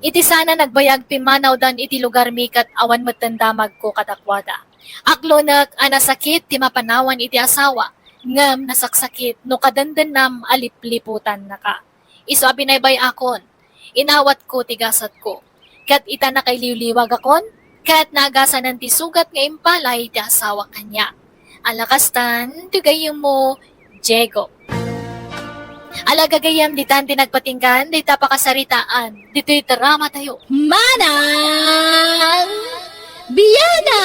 Iti sana nagbayag, pimmanawdan iti lugarmi ket awan metten damagko kadakuada. Aklonek a nasakit ti mapanawan iti asawa, ngem nasaksakit no kadendennam a lipliputannaka. Isu a binaybay-akon, inawatko ti gasatko, ket ita nakailiwliwagakon, ket naagasanen ti sugat nga impalay ti asawa kaniak. Ala kastan, ti gayyemmo, Diego. Ala gagayyem, ditan ti nagpatinggan dayta pakasaritaan ditoy dramatayo. Manang Biana!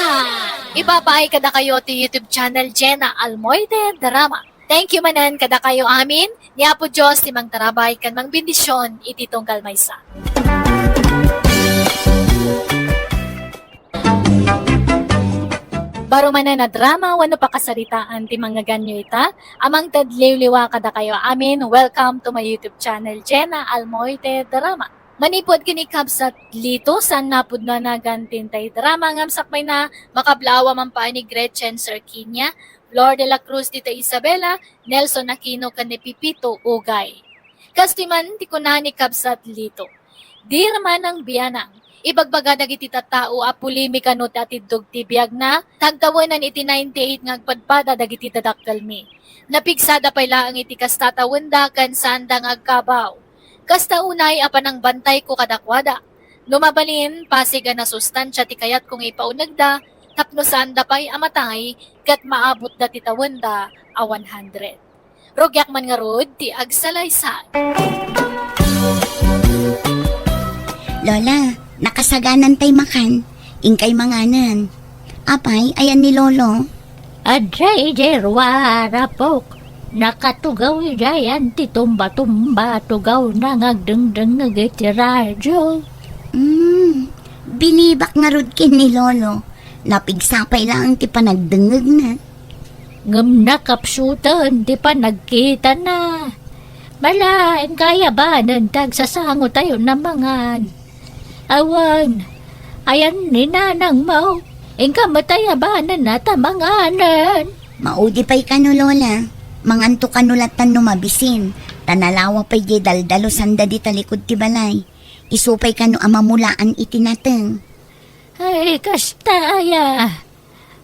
Ipapaay kadakayo ti YouTube channel Jenna Almoite Drama. Thank you manen kadakayo amin. Ni Apo Dios ti mangtarabay ken mangbendisyon iti tunggal maysa. Baro manen a drama wenno pakasaritaan ti mangngegganyo ita, a mangted liwliwa kadakayo amin, welcome to my YouTube channel, Jena Almoite Drama. Manipud ken ni Kabsat Lito, saan nga pudno a nagan ti intay drama ngem sakbayna, makablaaw a mampaay ni Gretchen Serquiña, Flor de la Cruz, Tita Isabela, Nelson Aquino, ken ni Pipito Ugay. Kastoy man ti kuna ni Kabsat Lito, "Dear Manang Bianang, ibagbaga dagiti tattao a polemika no ti atiddog ti biagna, tagtawenan iti ninety-eight nga agpadpada dagiti dadakkelmi. Napigsada pay laeng iti kasta tawenda ken saanda nga agkabaw. Kasta unay a panangbantayko kadakuada. No mabalin, pasig a nasustansia ti kayatko nga ipaunegda tapno saanda pay a matay ket maabutda ti tawenda a one hundred." Rugiak man ngarud ti agsalaysay. Lola, nakasaganan tay makan. Inkay manganen. Apay, ayan ni Lolo? Adda idi ruar, apok. Nakatugaw idiayan ti tumba-tumba, tugawna nga agdengdengngeg iti radio. Hmm, binibak ngarud ken ni Lolo. Napigsa pay laeng ti panagdengngegna. Ngem nakapsuten ti panagkitana. Mala, inka ayabanen ti agsasangotayon a mangan. Awan, ayan ni nanangmo, inka met ayabanen a ta manganen. Maudi pay kano, Lola. Manganto kano latan no mabisin, ta nalawa pay diay daldalusanda dita likud ti balay. Isu pay kano a mamulaan iti nateng. Ay, kasta aya.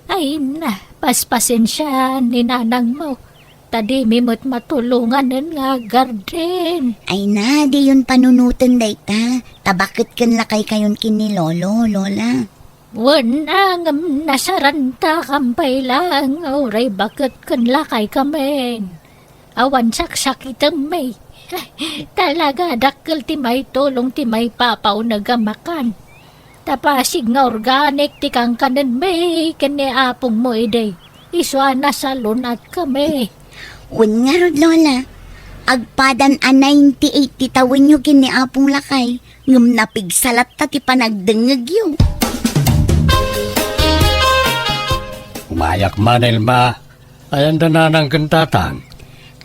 Ay na, paspasensiaan ni nanangmo, ta dimi met matulonganen nga aggarden. Ay na, diyon panunoten dayta, ta baket ken lakaykayon ken ni Lolo, Lola. Wen a, ngem nasarantakam pay laeng, uray baket ken lakaykamin. Awan saksakitemmi. Talaga, dakkel ti maitulong ti maipapauneg a makan. Ta pasig nga organic ti kankanenmi ken ni apongmo idi. Isu a nasalunatkami. Wen ngarud, Lola. Agpadan a ninety-eight ti tawenyo ken ni Apong Lakay, ngem napigsa latta ti panagdengngegyo. Umayak man, Elma. Ayan da nanang ken tatang?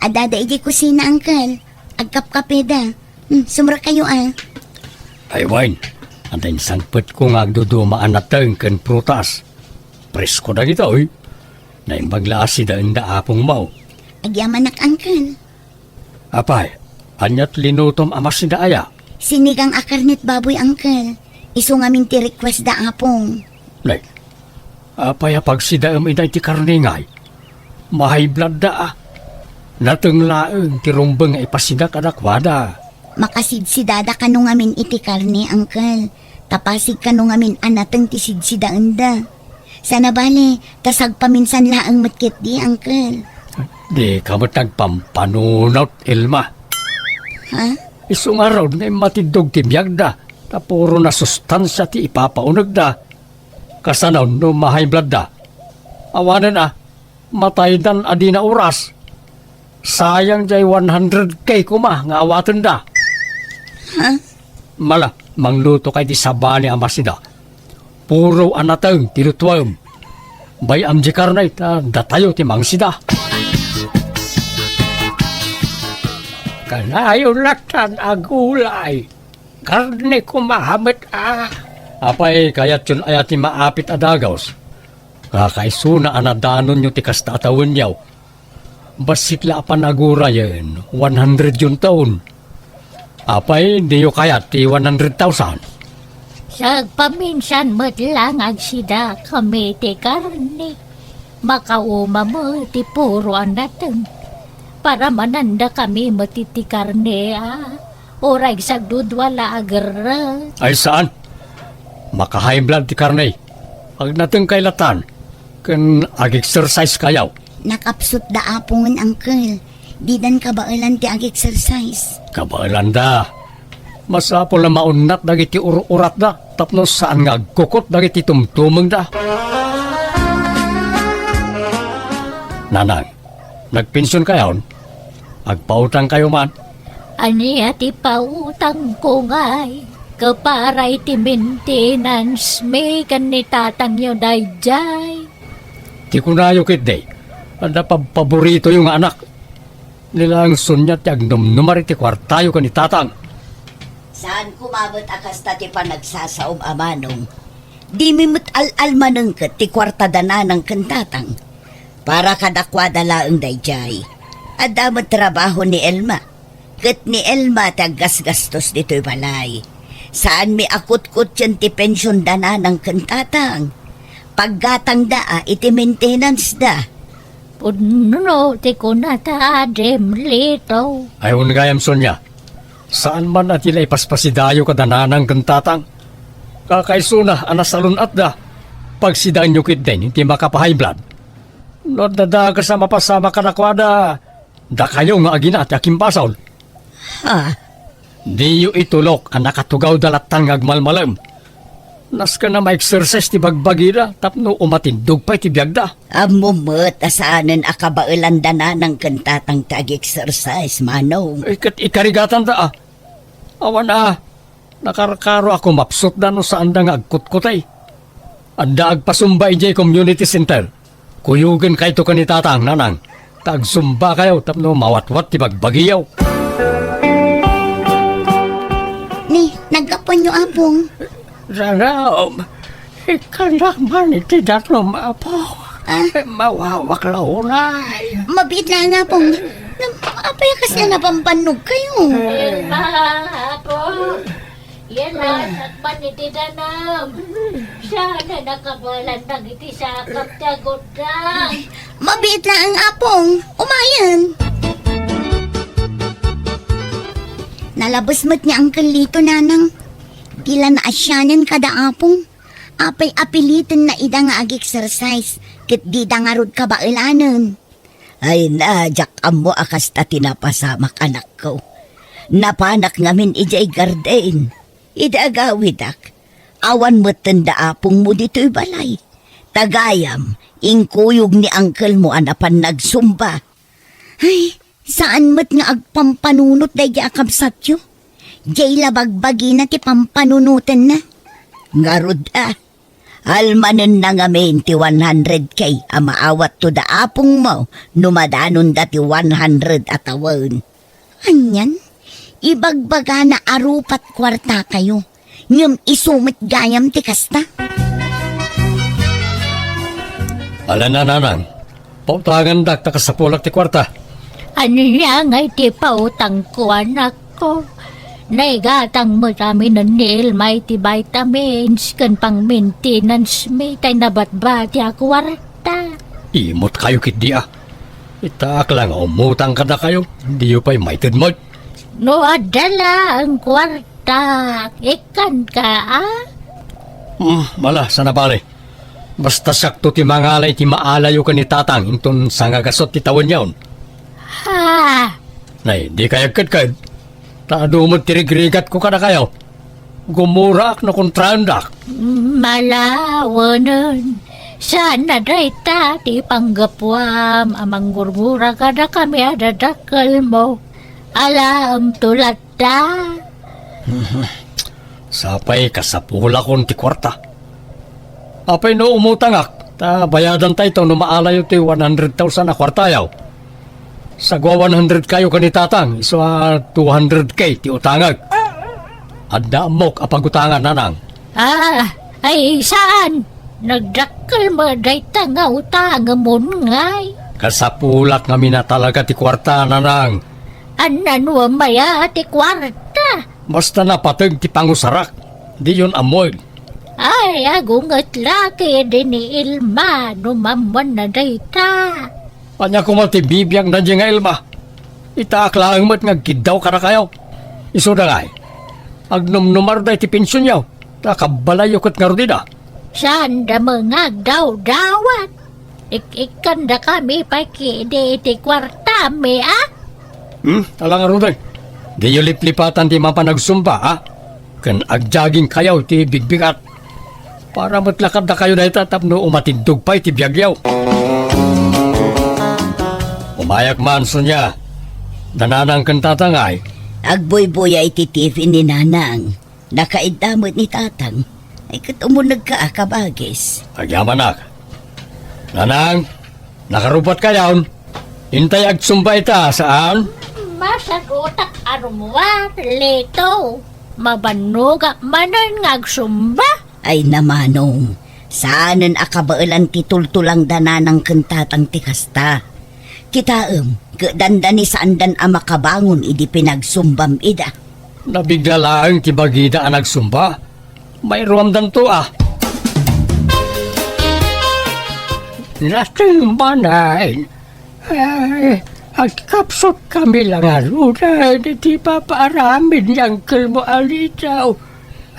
Adda idiay kusina, Uncle. Agkapkapeda. Hmm, sumrekayo, a. Ay wen, adda insangpetko nga agduduma a nateng ken prutas. Presko dagitoy. Naimbag la a sidaenda apongmo. Agyamanak, Uncle. Apay, ania't linutom a masida aya? Sinigang a karne't baboy, Uncle. Isu ngamin ti request da apong. Nay, apay a pagsidaem ida iti karne ngay? Ma-high blood da, a. Nateng laeng ti rumbeng nga ipasida kadakuada. Makasidsidada kano ngamin iti karne, Uncle. Ta pasig kano ngamin a nateng ti sidsidaenda. Sana bale, ta sagpaminsan laeng met ketdi, Uncle. Dika met agpampanunot, Elma. Ha? Isu ngarud nga immatiddog ti biagda, ta puro nasustansia ti ipapaunegda. Kasano no ma-high blood da? Awanen a, mataydan a dina oras. Sayang jay one hundred K koma nga awatenda. Ha? Mala, manglutokay ti sabali a masida. Puro a nateng ti lutuem. Bay-am di karne ta datayo ti mangsida. Kanayon latan a gulay. Karne koma met a. Apay, kayatyon aya ti maapit a dagus? Kakaisuna a nadanonyo ti kasta a tawenyo. Bassit la a panagurayen, one hundred yon taon. Apay, diyo kayat ti one hundred thousand? Sagpaminsan met lang agsida kami ti karne. Makauma met ti puro a nateng. Para mananda kami met iti karne, a. Uray sagdudua la a gerrek. Ay saan? Maka-high blood ti karne. Agnatengkay latan, ken ag-exercise kayo. Nakapsut da apongen, Uncle. Didan kabaelan ti ag-exercise. Kabaelanda. Masapul a maunnat dagiti ur-uratda tapno saan nga agkukot dagiti tumtumengda. Nanang, nagpension kayon? Agpautang kayo man? Ania ti pautangko ngay? Kapara iti maintenance mi ken ni tatangyo daydiay. Ti kunayo ketdi, adda pabpaboritoyo nga anak. Ni laeng Sonia ti agnumnumar iti kuartayo ken ni Tatang. Saan koma met a kasta ti panagsasaom a manong. Dimi met al-almanen ket ti kuarta da Nanang ken Tatang. Para kadakuada laeng daydiay. Adda met trabaho ni Elma. Ket ni Elma ti aggasgastos ditoy balay. Saanmi a kutkutten ti pension da Nanang ken Tatang. Paggatangda a iti maintenance da. Pudno ti kunata, Dimlito. Ay, wen gayam, Sonia. Saan man a ti la ipaspasidayo kada Nanang ken Tatang. Kakaisuna a nasalun-atda, pagsidaenyo ketdin ti makapahay blood. No adda dakes a mapasamak kadakuada, dakayo nga agina ti akimbasol. Ha? Diyo itulok a nakatugawda latta nga agmalmalem. Nasken a ma-exercise ti bagbagida tapno umatindog pay ti biagda. Ammo met a saanen a kabaelan da Nanang ken Tatang ti ag-exercise, Manong. Eh, ket ikarigatanda, a. Awan, a. Nakarkaro a kumapsutda no saanda nga agkutkutay. Adda agpasumba idiay community center. Kuyogenkayto ken ni Tatang, Nanang, ta agsumbakayo tapno mawatwat ti bagbagiyo. Ni, naggapuanyo, Apong? Raraom, ikkannak man iti danum, Apo. Ah? Mawawak la unay. Mabiit laeng, Apong. Nam-, apay a kasla napambannog kayo? Elma, Apo. Yan a, sakpan iti danum. Saan a nakabaelan dagiti sakap ti agurdang. Mabiit laeng, Apong. Umayen. Nalabes met ni Uncle Lito, Nanang. Di la naasianen kada Apong. Apay a pilitenna ida nga ag-exercise, ket dida ngarud kabaelanen. Ay na, diak ammo a kasta ti napasamak, anakko. Napanak ngamin idiay garden. Idi agawidak, awan metten da apongmo ditoy balay. Ta gayam, inkuyog ni angkelmo a napan nagsumba. Ay, saan met nga agpampanunot daydi a kabsatyo. Diay la bagbagina ti pampanunotenna. Ngarud a, almanenna ngamin ti one hundred K a maawatto da apongmo no madanonda ti one hundred a tawen. Anian? Ibagbagana a rupat kuartakayo, ngem isu met gayam ti kasta? Ala, Nanang, pautangandak ta kasapulak ti kuarta. Ania ngay ti pautangko, anakko? Naigatang met aminen ni Elma iti vitamins ken pang-maintenance mi tay nabatbati a kuarta. Imot kayo ketdi a. Itaak la nga umutang kadakayo, diyo pay maited met. No adda laeng kuarta, ikkanka, a? Hmm, ala, saan a bale. Basta siakto ti mangala iti maalayo ken ni Tatang inton sangagasut ti tawenyon. Ha? Nay, dikay agkedked. Ta adu met ti rigrigatko kadakayo. Gumuraak no kontraendak. Malawenen. Saan a dayta ti panggapuam a manggurgura kadakami a dadakkelmo. Alaemto latta. Sapay kasapulakon ti kuarta. Apay no umutangak, ta bayadantayto no maalayo ti one hundred thousand a kuartayo. Sagua one hundred kayo ken ni Tatang, isu a two hundred K ti utangek. Adda ammok a pagutangan, Nanang. Ah, ay saan? Nagdakkel met dayta nga utangemon ngay. Kasapulak ngamin a talaga ti kuarta, Nanang. Ania no umaya ti kuarta? Basta napateg ti pangusarak, diyon ammoen. Ay, agunget la ketdi ni Elma no maammuanna dayta. Ania koma ti bibiagna diay nga Elma? Itaak laeng met nga agkiddaw kadakayo. Isuda ngay, agnumnumarda iti pensionyo, ta kabbalayyo ket ngarud ida. Saanda met nga agdawdawat. Ik-ikkandakami pay ketdi iti kuartami, a? Hmm? Ala ngaruden, diyo liplipatan ti mapan agsumba, a? Ken agjagingkayo ti bigbigat. Para met la kadakayo dayta tapno umatindog pay ti biagyo. Umayak man, Sonia. Da Nanang ken Tatang ay? Agbuybuya iti T V ni Nanang. Nakaidda met ni Tatang. Ay, ket umunegka a kabagis. Agyamanak. Nanang, nakarupatkayon? Intay agsumba ita, saan? Masagutak a rummuar, Lito. Mabannogak manen nga agsumba. Ay, namanong, saanen a kabaelan ti tultulangda nanang ken tatang ti kasta. Kitaem, ket dandani saandan a makabangon idi pinagsumbam ida. Nabigla laeng ti bagida a nagsumba. Mairuamdanto a. Nateng manen. Ay, agkapsut kami la ngaruden iti papaaramid ni Angkelmo a Lito.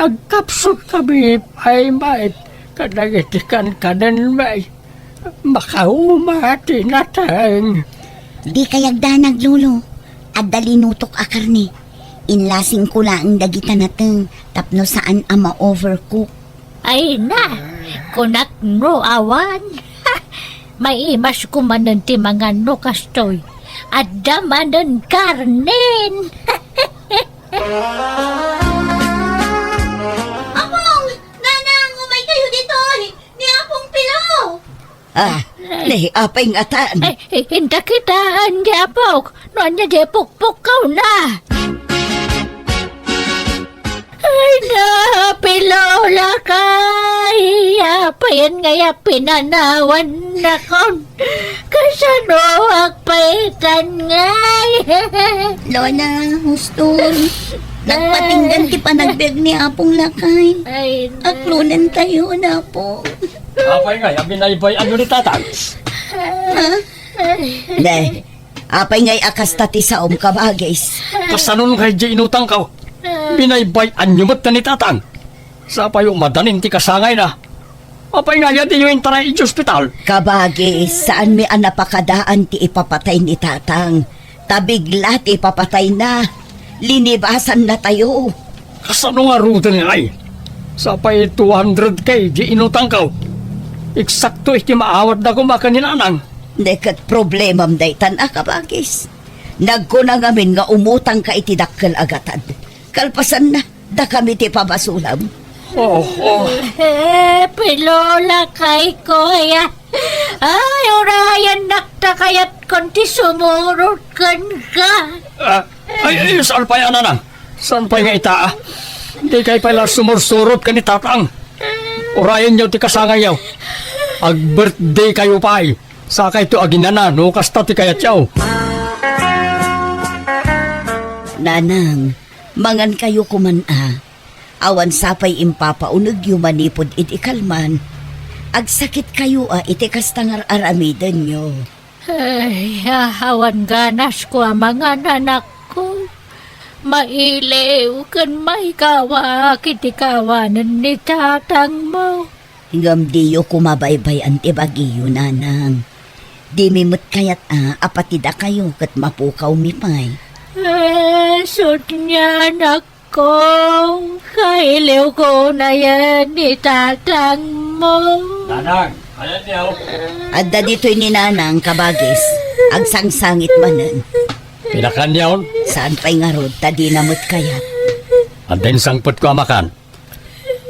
Agkapsut kami pay met kadagiti kankanenmi. Makauma ti nateng. Dikay agdanag, Lolo. Adda linutok a karne. Inlasingko laeng dagita nateng tapno saan a ma-overcook. Ay na, kunak no awan. Maimasko manen ti mangan no kastoy. Adda manen karnen. Apong! Nanang, umaykayo ditoy! Ni Apong Pilo! Ah, ni apay ngatan? Ay, ay, inta kitaan, ni Apok. No ania di pukpukkaw na. Ay, na, Pilo, lakay. Apayen nga ya pinanawan nakon. Kasano agpaitan ngay? Lola, huston. Nagpatinggan ti panagbiag ni Apong lakay. Ay, na. Aklonentayo, Apo. Apay ngay a binaybay-anyo ni tatang? Ha? Ne, apay ngay a kasta ti saom, kabagis? Kasano ngay di inutangko? Binaybay-anyo met ni tatang? Sapayo madanin ti kasangayna. Apay ngay a diyo intaray iti ospital? Kabagis, saanmi a napakadaan ti ipapatay ni tatang. Ta bigla ti ipapatayna. Linibasannatayo. Kasano ngaruden ngay? Sapay two hundred K di inutangko. Eksakto iti maawatda koma ken ni nanang. Ne ket problemam daytan a, kabagis. Nagkuna ngamin nga umutangka iti dakkel a gatad. Kalpasanna, dakami ti pabasulam. Oh, oh. Eh, Pilo, lakay ko, ya. Ay, urayannak ta kayatkon ti sumurot kenka. Ah, ay, ay, saan pay, nanang? Saan pay nga ita, ah? Dikay pay la sumursurot ken ni tatang. Urayenyo ti kasangayyo. Ag-birthday kayo pay. Sakayto aginana no kasta ti kayatyo. Nanang, mangankayo koman a. Awan sapay impapaunegyo manipud idi kalman. Agsakitkayo a iti kasta nga ar-aramidenyo. Ay, awan ganasko a mangan, anakko. Mailiw ken maikawaak iti kawanen ni tatangmo. Ngem diyo koma baybay-an ti bagiyo, nanang. Dimi met kayat a, a pati dakayo ket mapukawmi pay. Eh, sut nga anakko, kailiwko unayen ni tatangmo. Nanang, ayan niya, oh. Adda ditoy ni nanang, kabagis. Agsangsangit manen. Pinakan niya, oh. Saan pay ngarud, ta dina met kayat. Adda insangpetko a makan.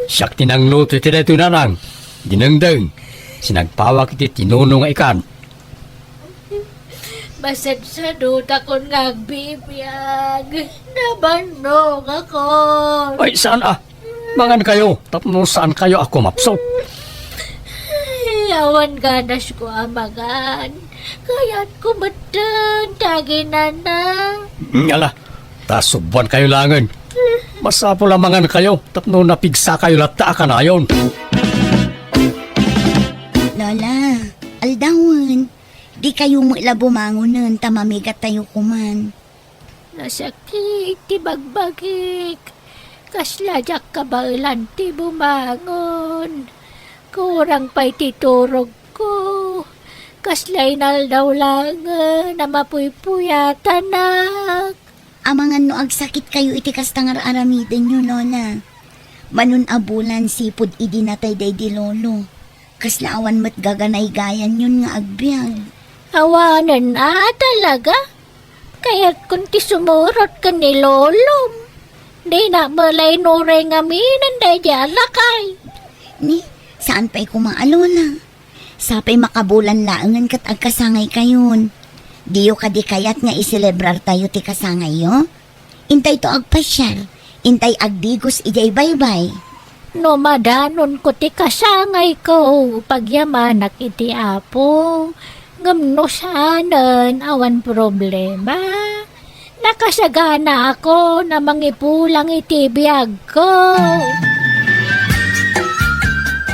Siak ti nangluto iti daytoy, nanang. Dinengdeng, sinagpawak iti tinuno nga ikan. Masadsadutakon nga agbibiag. Nabannogakon. Ay, saan a? Mangankayo, tapno saankayo a kumapsut. Ay, awan ganasko a mangan. Kayatko metten ti aginana. Ala, ta subuankayo laengen. Masapul a mangankayo tapno napigsakayo latta a kanayon. Lola, aldawen, dikayo met la bumangonen ta mamigattayo koman. Nasakit ti bagbagik. Kasla diak kabaelan ti bumangon. Kurang pay ti turogko. Kasla inaldaw laengen a mapuypuyatanak. Amangan no agsakitkayo iti kasta nga ar-aramidenyo, Lola. Manon a bulan sipud idi natay daydi lolo. Kasla awan met gaganaygayanyon nga agbiag. Awanen a, talaga? Kayatkon ti sumurot ken ni lolom. Dina met la inuray ngamin daydi a lakay. Ni, saan pay koma a lola? Sapay makabulan laengen ket agkasangaykayon. Diyo kadi kayat nga iselebrartayo ti kasangayyo? Intayto agpasiar, intay agdigos idiay baybay. No madanonko ti kasangayko, pagyamanak iti Apo. Ngem no saanen, awan problema. Nakasaganaakon a mangipulang iti biagko.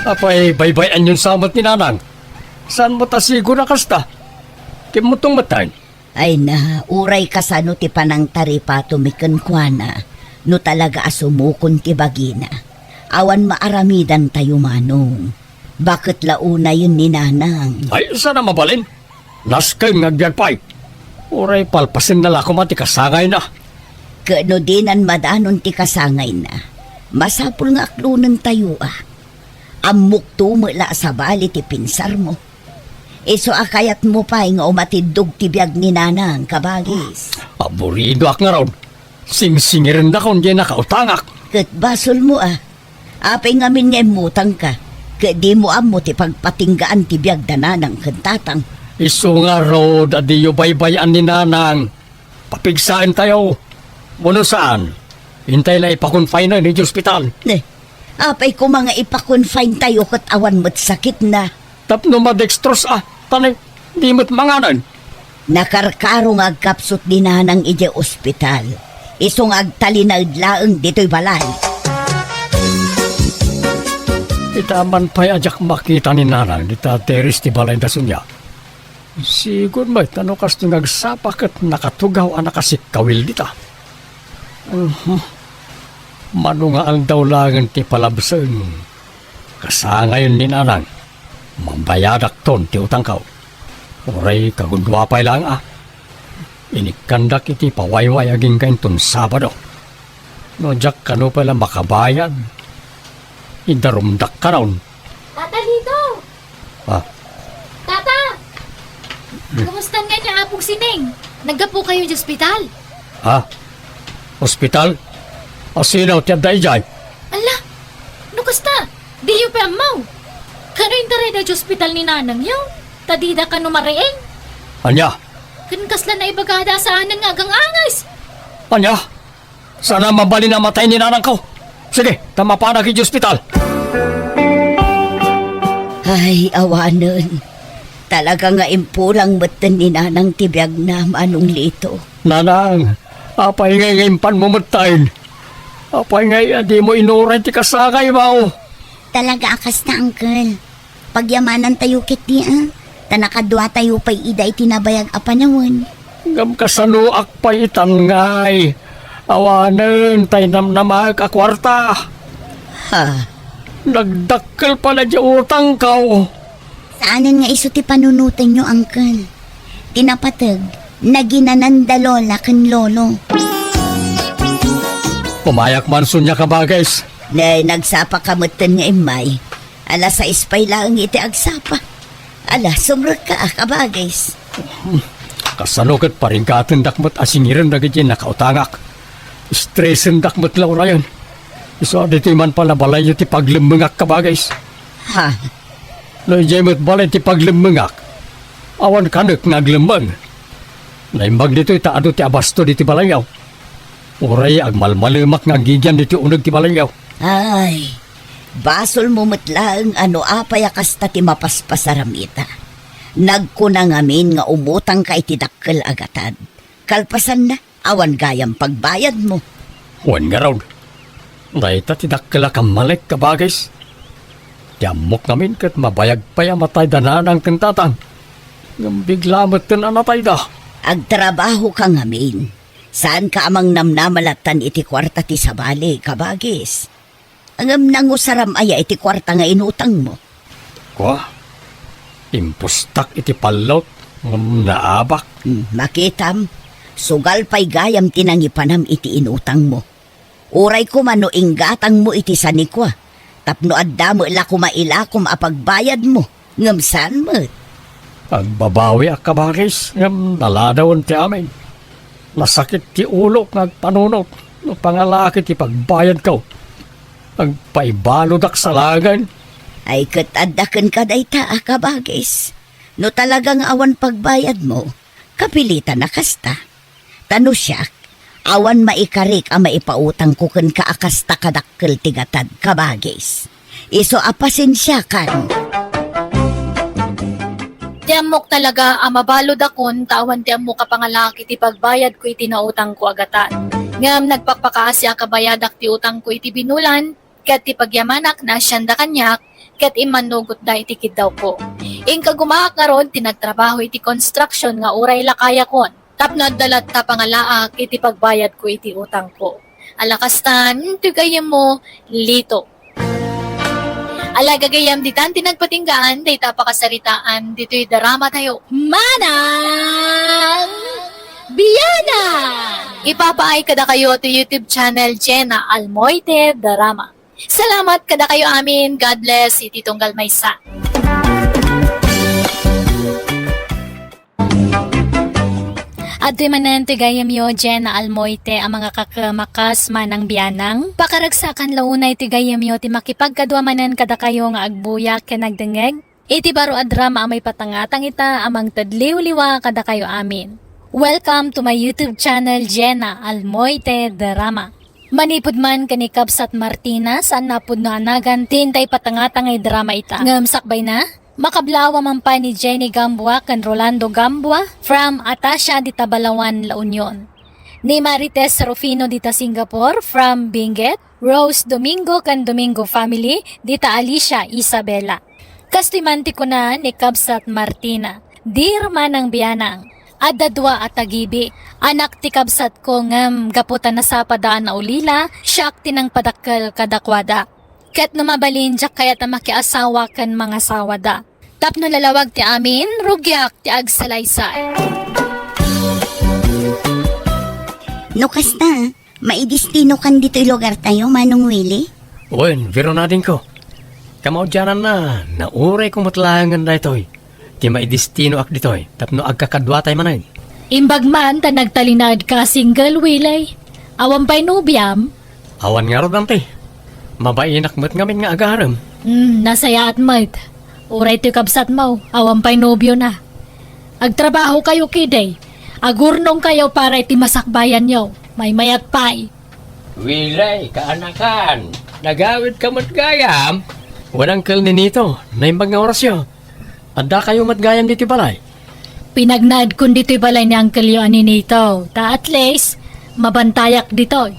Apay, baybay-anyon sa met ni Nanang? Saan met a sigura kasta? Kimmutong metten. Ay na, uray kasano ti panangtaripatomi kenkuana, no talaga a sumukon ti bagina. Awan maaramidantayo, Manong. Baket la unayen ni Nanang. Ay, saan a mabalin? Nasken nga agbiag pay. Uray palpasenna la koma ti kasangayna. Ket no dinan madanon ti kasangayna, masapul nga aklonentayo a. Ammokto met la a sabali ti pinsarmo. Isu a kayatmo pay nga umatiddog ti biag ni Nanang, kabagis. Aburidoak ngarud. Singsingirendakon diay nakautangak. Ket basolmo a. Apay ngamin nga immutangka, ket dimo ammo ti pagpatinggaan ti biag da Nanang ken Tatang? Isu ngarud a diyo baybay-an ni Nanang. Papigsaentayo. Wenno saan, intay la ipa-confine-en idiay ospital. Ne, apay koma nga ipa-confine-tayo ket awan met sakitna? Tapno madextrose a, ta ne, di met manganen. Nakarkaro nga agkapsut ni Nanang idiay ospital. Isu nga agtalinaed laeng ditoy balay. Ita man pay a diak makita ni Nanang dita teres ti balayda sunia. Sigud met a no kastoy nga agsapa ket nakatugaw a nakasikkawil dita. Mhm. Mano nga aldaw laeng ti palabsen. Kasangayen ni Nanang, mabayadakton ti utangko. Uray kagudua pay laeng a. Inikkandak iti pawayway agingga inton Sabado. No diak kano pay la makabayad, idarumdak kanon. Tata Lito! Ah. Tata! Hmm. Kumusta nga ni Apong Sining? Naggapu kayo di ospital? Ha? Ospital? A sino ti adda idiay? Ala, no kasta, diyo pay ammo. Kano intarayda di ospital ni nanangyo? Ta dida kano mariing? Ania? Ken kasla naibagada a saanen nga agang-anges. Ania? Saan a mabalin a matay ni nanangko. Sige, ta mapanak idiay ospital. Ay, awanen. Talaga nga impulang metten ni Nanang ti biagna, Manong Lito. Nanang, apay ngay nga impanmo metten? Apay ngay a dimo inuray ti kasangaymo? Talaga a kasta, Uncle. Pagyamanantayo ketdi a, ta nakaduatayo pay ida iti nabayag a panawen. Ngem kasanoak pay itan ngay? Awanen tay namnamaek a kuarta. Ha? Nagdakkel pay la di utangko. Saanen nga isu ti panunotenyo, Uncle. Ti napateg, naginanan da Lola ken Lolo. Umayak man sunia, kabagis. Ne, nagsapa ka metten nga immay. Alas sais pay laeng iti agsapa. Ala, sumrekka a, kabagis. Kasano ket parigatendak met a singiren dagiti nakautangak? Stressendak met la urayen. Isu a ditoy man pay la balayyo ti paglemmengak, kabagis. Ha? No idiay met balay ti paglemmengak, awan kanek nga aglemmeng. Naimbag ditoy ta adu ti abasto ditoy balayyo. Uray agmalmalemak nga agigian ditoy uneg ti balayyo. Ay, basolmo met laeng a no apay a kasta ti mapaspasaram ita. Nagkuna ngamin nga umutangka iti dakkel a gatad. Kalpasanna, awan gayam pagbayadmo. Wen ngarud, dayta ti dakkel a kammalek, kabagis. Ti ammok ngamin ket mabayag pay a matayda nanang ken tatang. Ngem bigla metten a natayda. Agtrabahoka ngamin. Saanka a mangnamnama lattan iti kuarta ti sabali, kabagis. Ngem nangusaram aya iti kuarta nga inutangmo? Kua, impostak iti pallot ngem naabak. Hmm, makitam, sugal pay gayam ti nangipanam iti inutangmo. Uray koma no inggatangmo iti sanikua, tapno adda met la koma ilakom a pagbayadmo. Ngem saan met? Agbabawiak, kabagis, ngem naladawen ti amin. Nasakit ti ulok nga agpanunot no pangalaki ti pagbayadko. Agpaibalodak salagen. Ay ket adda kenka dayta a kabagis. No talaga nga awan pagbayadmo, kapilitan a kasta. Ta no siak, awan maikarik a maipautangko kenka a kasta kadakkel ti gatad, kabagis. Isu a pasensiakan. Ti ammok talaga a mabaludakon ta awan ti ammok a pangalaak iti pagbayadko iti nautangko a gatad. Ngem nagpakpakaasi a kabayadak ti utangko iti binulan, ket ti pagyamanak naasianda kaniak, ket immannugotda iti kiddawko. Inkagumaak ngarud ti nagtrabaho iti construction nga uray lakayakon, tapno adda latta pangalaak iti pagbayadko iti utangko. Ala kastan, ti gayyemmo, Lito. Ala gagayyem, ditan ti nagpatinggaan dayta a pakasaritaan ditoy drama tayo. Manang Bianang! Ipapaay kadakayo ti YouTube channel Jenna Almoite Drama. Salamat kadakayo amin. God bless iti tunggal maysa. Adtoy manen ti gayyemyo, Jenna Almoite, a mangakakemakas, Manang Bianang. Pakaragsakan la unay ti gayyemyo ti makipagkadua manen kadakayo nga agbuyak ken agdengngeg iti baro a drama a maipatangatang ita a mangted liwliwa kadakayo amin. Welcome to my YouTube channel, Jenna Almoite Drama. Manipud man ken ni Kabsat Martina, saan a pudno a nagan ti inta ipatangata nga idrama ita. Ngem sakbayna, makablawa man pay ni Jenny Gambua ken Rolando Gambua from Atasha dita Balaoan, La Union. Ni Marites Rufino dita Singapore from Benguet, Rose Domingo ken Domingo family dita Alicia, Isabela. Kastoy man ti kuna ni Kabsat Martina, "Dear Manang Bianang, adda dua a tagibi. Anak ti kabsatko ngem gapu ta nasapada a naulila, siak ti nangpadakkel kadakuada. Ket no mabalin, diak kayat a makiasawa ken mangasawada. Tapno nalawag ti amin, rugiak ti agsalaysay." No kasta, maidestinokan ditoy lugartayo, Manong Willie? Wen, Veronadingko. Kamaudiananna, naurayko met laengen daytoy. Ti maidestinoak ditoy, tapno agkakaduatay manen. Imbag man ta nagtalinaedka a single, Willie. Awan pay nobiam? Awan ngarud, Auntie. Mabainak met ngamin nga agarem. Hmm, nasayaat met. Uray toy kabsatmo, awan pay nobiona. Agtrabahokayo ketdi. Agurnongkayo para iti masakbayanyo. Maymayat pay. Willie, kaanakan, nagawidka met gayam? Wen, Uncle Ninito, naimbag nga orasyo. Addakayo met gayam ditoy balay? Pinagnaedkon ditoy balay ni Uncle yo a Ninito, ta at least, mabantayak ditoy.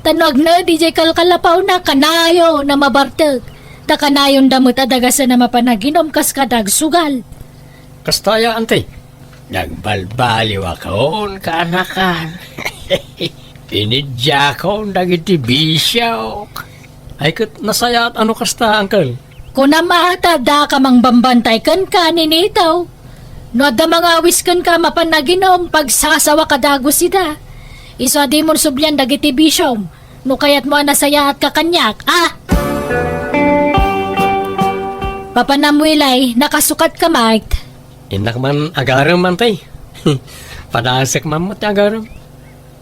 Ta no agnaed idiay kalkalapawna, kanayon a mabartek. Ta kanayonda met a dagasen a mapanaginum kas kada agsugal. Kasta aya, Auntie. Nagbalbaliwakon, kaanakan. Inidiakon dagiti bisiok. Ay, ket nasayaat a no kasta, Uncle. Kunam a ta adda ka mangbambantay kenka, Ninito. No adda mangawis kenka, mapan aginum, pagsasawaka dagus ida. Isu a dimon sublian dagiti bisiom. No kayatmo a nasayaatka kaniak, a? Papanam, Willie, nakasukatka met. Innak man agarem, Auntie. Padasek man met ti agarem.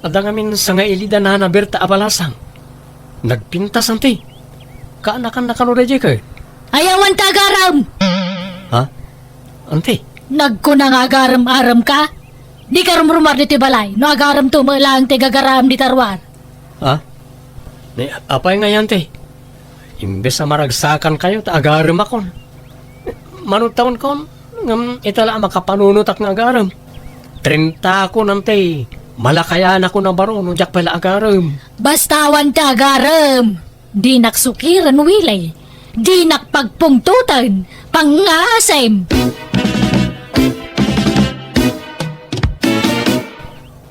Adda ngamin sangaili da nanaber ta a balasang. Nagpintas, Auntie. Kaanakan na kano daydiay ket? Ay, awan ta agarem! Ha? Auntie? Nagkuna nga agarem-arem ka? Dika rumrumar ditoy balay, no agarem to met laeng ti gagaraem dita ruar. Ha? Ni, apay ngay, Auntie? Imbes a maragsakankayo, ta agaremakon. Manudtaonkon, ngem ita la a makapanunotak nga agarem. Trintakon, Auntie. Malakayanakon a baro no diak pay la agarem. Basta awan ti agarem. Dinak sukiren, Willie. Dinak pagpungtoten. Pangngasim!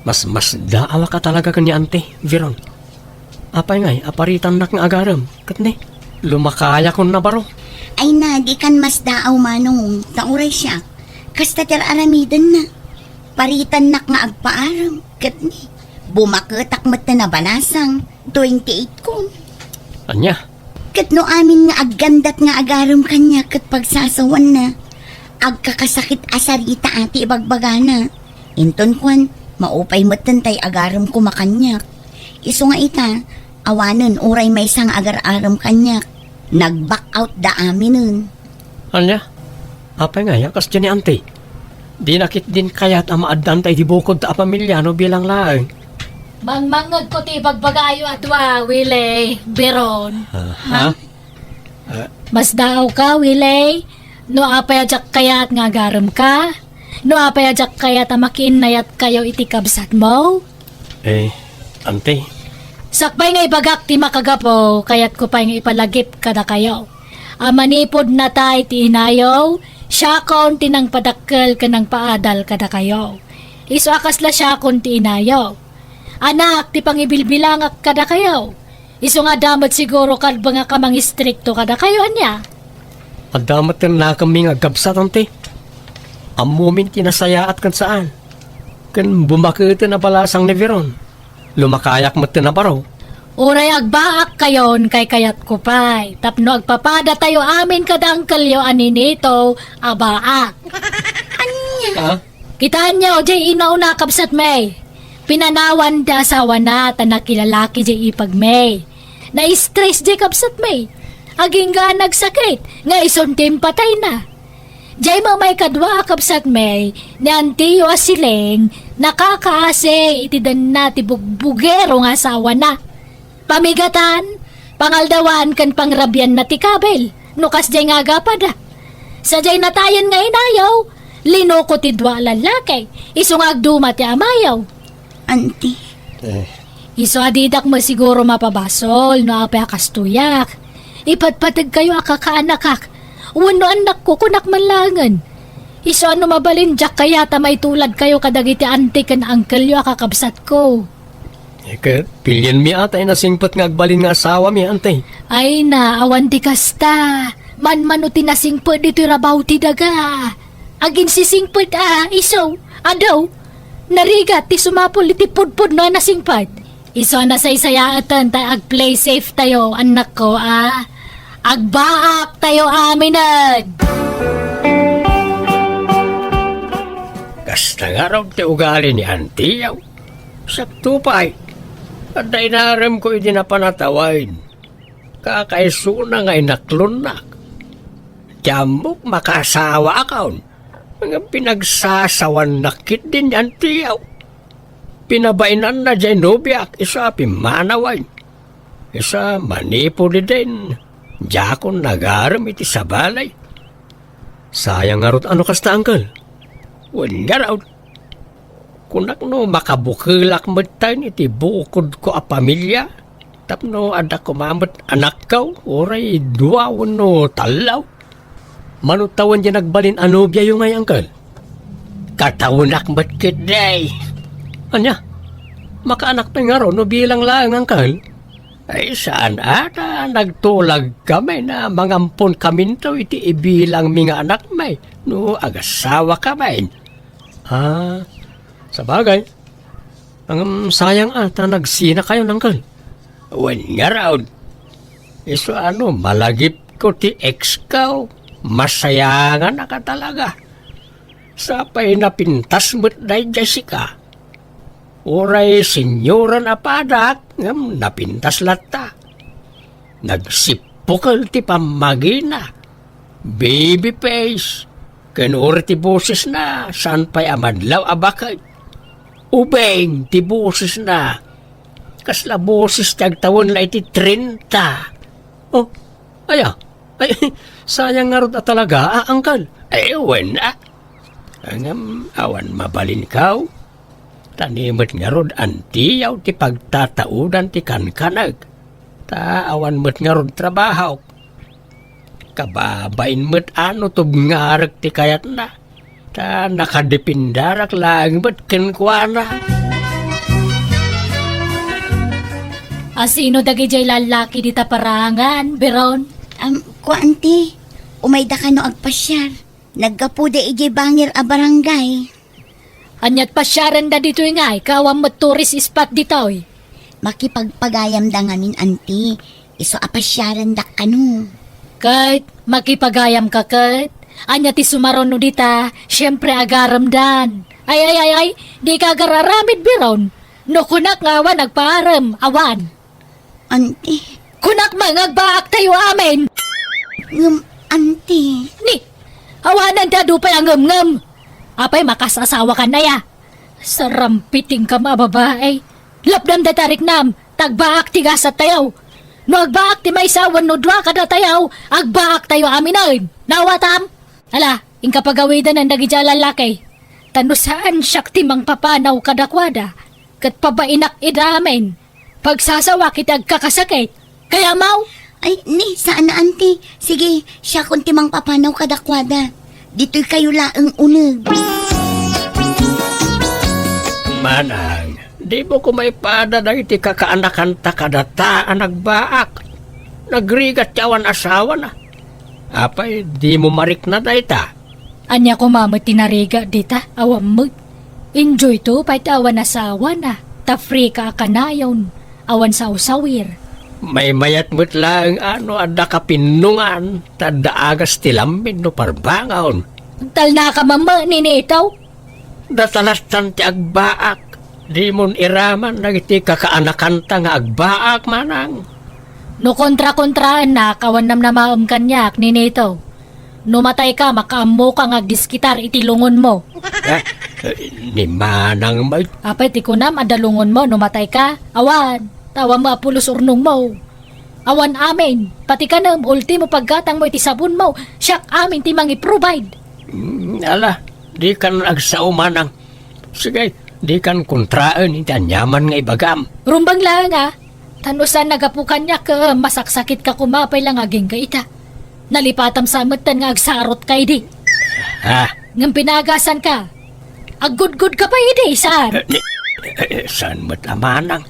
Mas, masdaawaka talaga ken ni Auntie, Veron. Apay ngay, aparitannak nga agarem, ket ni, lumakayakon na baro. Ay na, dikan masdaaw, Manong, ta uray siak. Kasta ti ar-aramidenna. Paritannak nga agpaarem, ket ni, bumaketak met ti nabalasang, twenty-eight kon. Ania? Ket no amin nga aggandat nga agarem kaniak ket pagsasawanna, agkakasakit a sarita ti ibagbagana. Inton kuan, maupay metten tay agarem koma kaniak. Isu nga ita, awanen uray maysa nga agar-arem kaniak. Nag-back out da aminen. Ania? Apay nga aya, kasdiay ni Auntie? Dina ketdin kayat a maaddanta iti bukodta a pamilya no bilang laeng. Mangmangngegko ti ibagbagayo a dua, Willie, Biron. Ah, ha? Ah. Masdaawka, Willie? No apay a diak kayat nga agaremka? No apay a diak kayat a makiinnayatkayo iti kabsatmo? Eh, Auntie. Sakbay nga ibagak ti makagapu, kayatko pay nga ipalagip kadakayo a manipud natay ti inayo, siakon ti nangpadakkel ken nangpaadal kadakayo. Isu a kasla siakon ti inayo. Anak ti pangibilbilangak kadakayo. Isu nga adda met siguro kalbengak a mangistrikto kadakayo, ania? Adda met ti nakemmi nga agkabsat, Auntie. Ammomin ti nasayaat ken saan. Ken bumaketen a balasang ni Veron. Lumakayak met ti nabaro. Uray agbaakkayon, kaykayatko pay tapno agpapadatayo amin kada angkelyo a ninito a baak. Ania? Ha? Kitaenyo, diay inauna a kabsatmi. Pinanawan ti asawana ta nakilalaki diay ipagmi. Na-stress diay kabsatmi. Agingga a nagsakit, nga isun ti impatayna. Diay met maikadua a kabsatmi, ni antiyo a siling, nakakaasi iti denna ti bugbugero nga asawana. Pamigatan, pangaldawan ken pangrabianna ti kabil no kasdiay nga agapada. Sadiay natayen nga inayo, linuko ti dua a lallaki, isu nga agduma ti amayo. Auntie. Eh. Isu a didak met siguro mapabasol no apay a kastoyak. Ipatpategkayo a kakaanakak wenno annakko, kunak man laengen. Isu a no mabalin, diak kayat a maituladkayo kadagiti auntie ken uncleyo a kakabsatko. Eh, ket, pilienmi a ta inasingpet nga agbalin nga asawami, Auntie. Ay na, awan ti kasta. Manmano ti nasingpet ditoy rabaw ti daga. Aginsisingpet a, isu, adu, narigat ti sumapul iti pudpudno a nasingpet. Isu a nasaysayaatan ta ag-play safe tayo, annakko, a. Agbaak tayo aminen. Kasta ngarud ti ugali ni Auntie. Sakto pay, adda inaremko idi napan a tawen. Kakaisuna nga inaklonnak. Ti ammok, makaasawaakon. Ngem pinagsasawannak ketdin ni Auntie. Pinabainanna diay nobiak, isu a pimmanawen. Isu a manipud idin, diakon nagarem iti sabali. Sayang ngarud a no kasta, Uncle. Wen ngarud, kunak no makabukelak metten iti bukodko a pamilia, tapno adda koma met anakko, uray dua wenno tallo. Mano tawen diay nagbalin a nobiayo ngay, Uncle? Katawenak met ketdi. Ania? Makaanak pay ngarud no bilang laeng, Uncle? Ay, saan a ta nagtulagkami na mangamponkaminto iti ibilangmi nga anakmi no agasawakami. Ah, sabagay. Ngem sayang a ta nagsinakayon, Uncle. Wen ngarud, isu a no malagipko ti ex-ko, masayanganak a talaga. Sapay napintas met daydiay sika. Uray senioran a padak, ngem napintas latta. Nagsippukel ti pammagina. Baby face. Ken uray ti bosesna, saan pay a madlaw a baket. Ubing ti bosesna. Kasla boses ti agtawen la iti trenta. Oh, aya? Ay, sayang ngarud a talaga, a, Uncle. Ay, wen, a. Ngem, awan mabalinko. Ta ni met ngarud, Auntie, ti pagtataudan ti kankanek. Ta awan met ngarud trabahok. Kababain met a no tubngarek ti kayatna. Ta nakadepindarak laeng met kenkuana. A sino dagidiay lallaki dita parangan, Biron? Am, kua, Auntie, umayda kano agpasiar. Naggapuda idiay bangir a barangay. Ania't pasiarenda ditoy ngay, ket awan met tourist spot ditoy? Makipagpagayamda ngamin, Auntie. Isu a pasiarendak kano. Ket makipagayamka ket? Ania ti sumaruno dita? Siempre, agaremdan. Ay, ay, ay, ay, dika agar-aramid, Biron. No kunak nga awan agpaarem, awan. Auntie. Kunak man nga agbaak tayo amin! Ngem, anti. Ni, awanan ti adu pay a ngemngem. Apay, makasasawakan aya? Sarampitingkam a babai. Lapdam dayta riknam, ta agbaak ti gasattayo. No agbaak ti maysa wenno dua kadatayo, agbaaktayo aminen. Nawatam? Ala, inka pagawidenen dagiti a lallaki. Ta no saan siak ti mangpapanaw kadakuada, ket pabainak ida amin, pagsasawak iti agkakasakit. Kayamaw? Ay, ni, saan a, anti. Sige, siakon ti mangpapanaw kadakuada. Ditoy kayo laeng uneg. Manang, dimo koma ipada dagiti kakaanakanta kadata a nagbaak. Nagrigat ti awan asawana. Apay, dimo marikna dayta? Ania koma met ti narigat dita? Awan met. Enjoyto pay ti awan asawana. Ta free ka a kanayon. Awan sawsawir. Maymayat met laeng a no adda kapinnongan, ta adda agas ti lammid no parbangon. Agtalnaka mamma, Ninito? Data lattan ti agbaak. Dimon iraman dagiti kakaanakanta nga agbaak, manang. No kontra-kontraennak, awan namnamaem kaniak, Ninito. No matayka, makaammoka nga agdiskitar iti lungonmo. Eh, ni manang may... Apay ti kunam, adda lungonmo no matayka? Awan, ta awan mo a pulos urnongmo. Awan amin, pati kanem, ultimo paggatangmo iti sabonmo, siak amin ti mangi-provide. Mm, ala, dikan agsao, manang. Sige, dikan kontraen iti aniaman nga ibagam. Rumbeng laeng a, ta no saan nga gapu kaniak, eh, masaksakitka koma pay la nga agingga ita. Nalipatam sa metten nga agsarotka idi. Ha? Ngem pinaagasanka. Aggudgudka pay idi, saan? Eh, ni-, eh, eh, saan met a manang?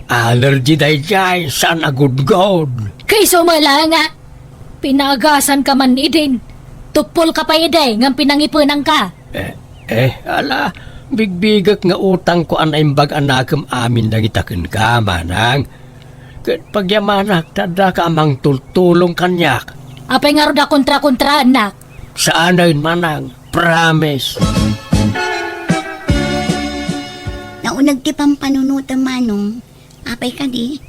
Allergy daydiay, saan a gudgod? Kayso met laeng a. Pinaagasanka man idin. Tuppolka pay idi, ngem pinangipenanka. Eh, eh, ala, bigbigek nga utangko a naimbag a nakem amin dagita kenka, manang. Ket pagyamanak, ta addaka a mangtultulong kaniak. Apay ngarud a kontra-kontraennak? Saanen, manang. Promise. Nauneg ti pampanunotem, manong. Apay kadi?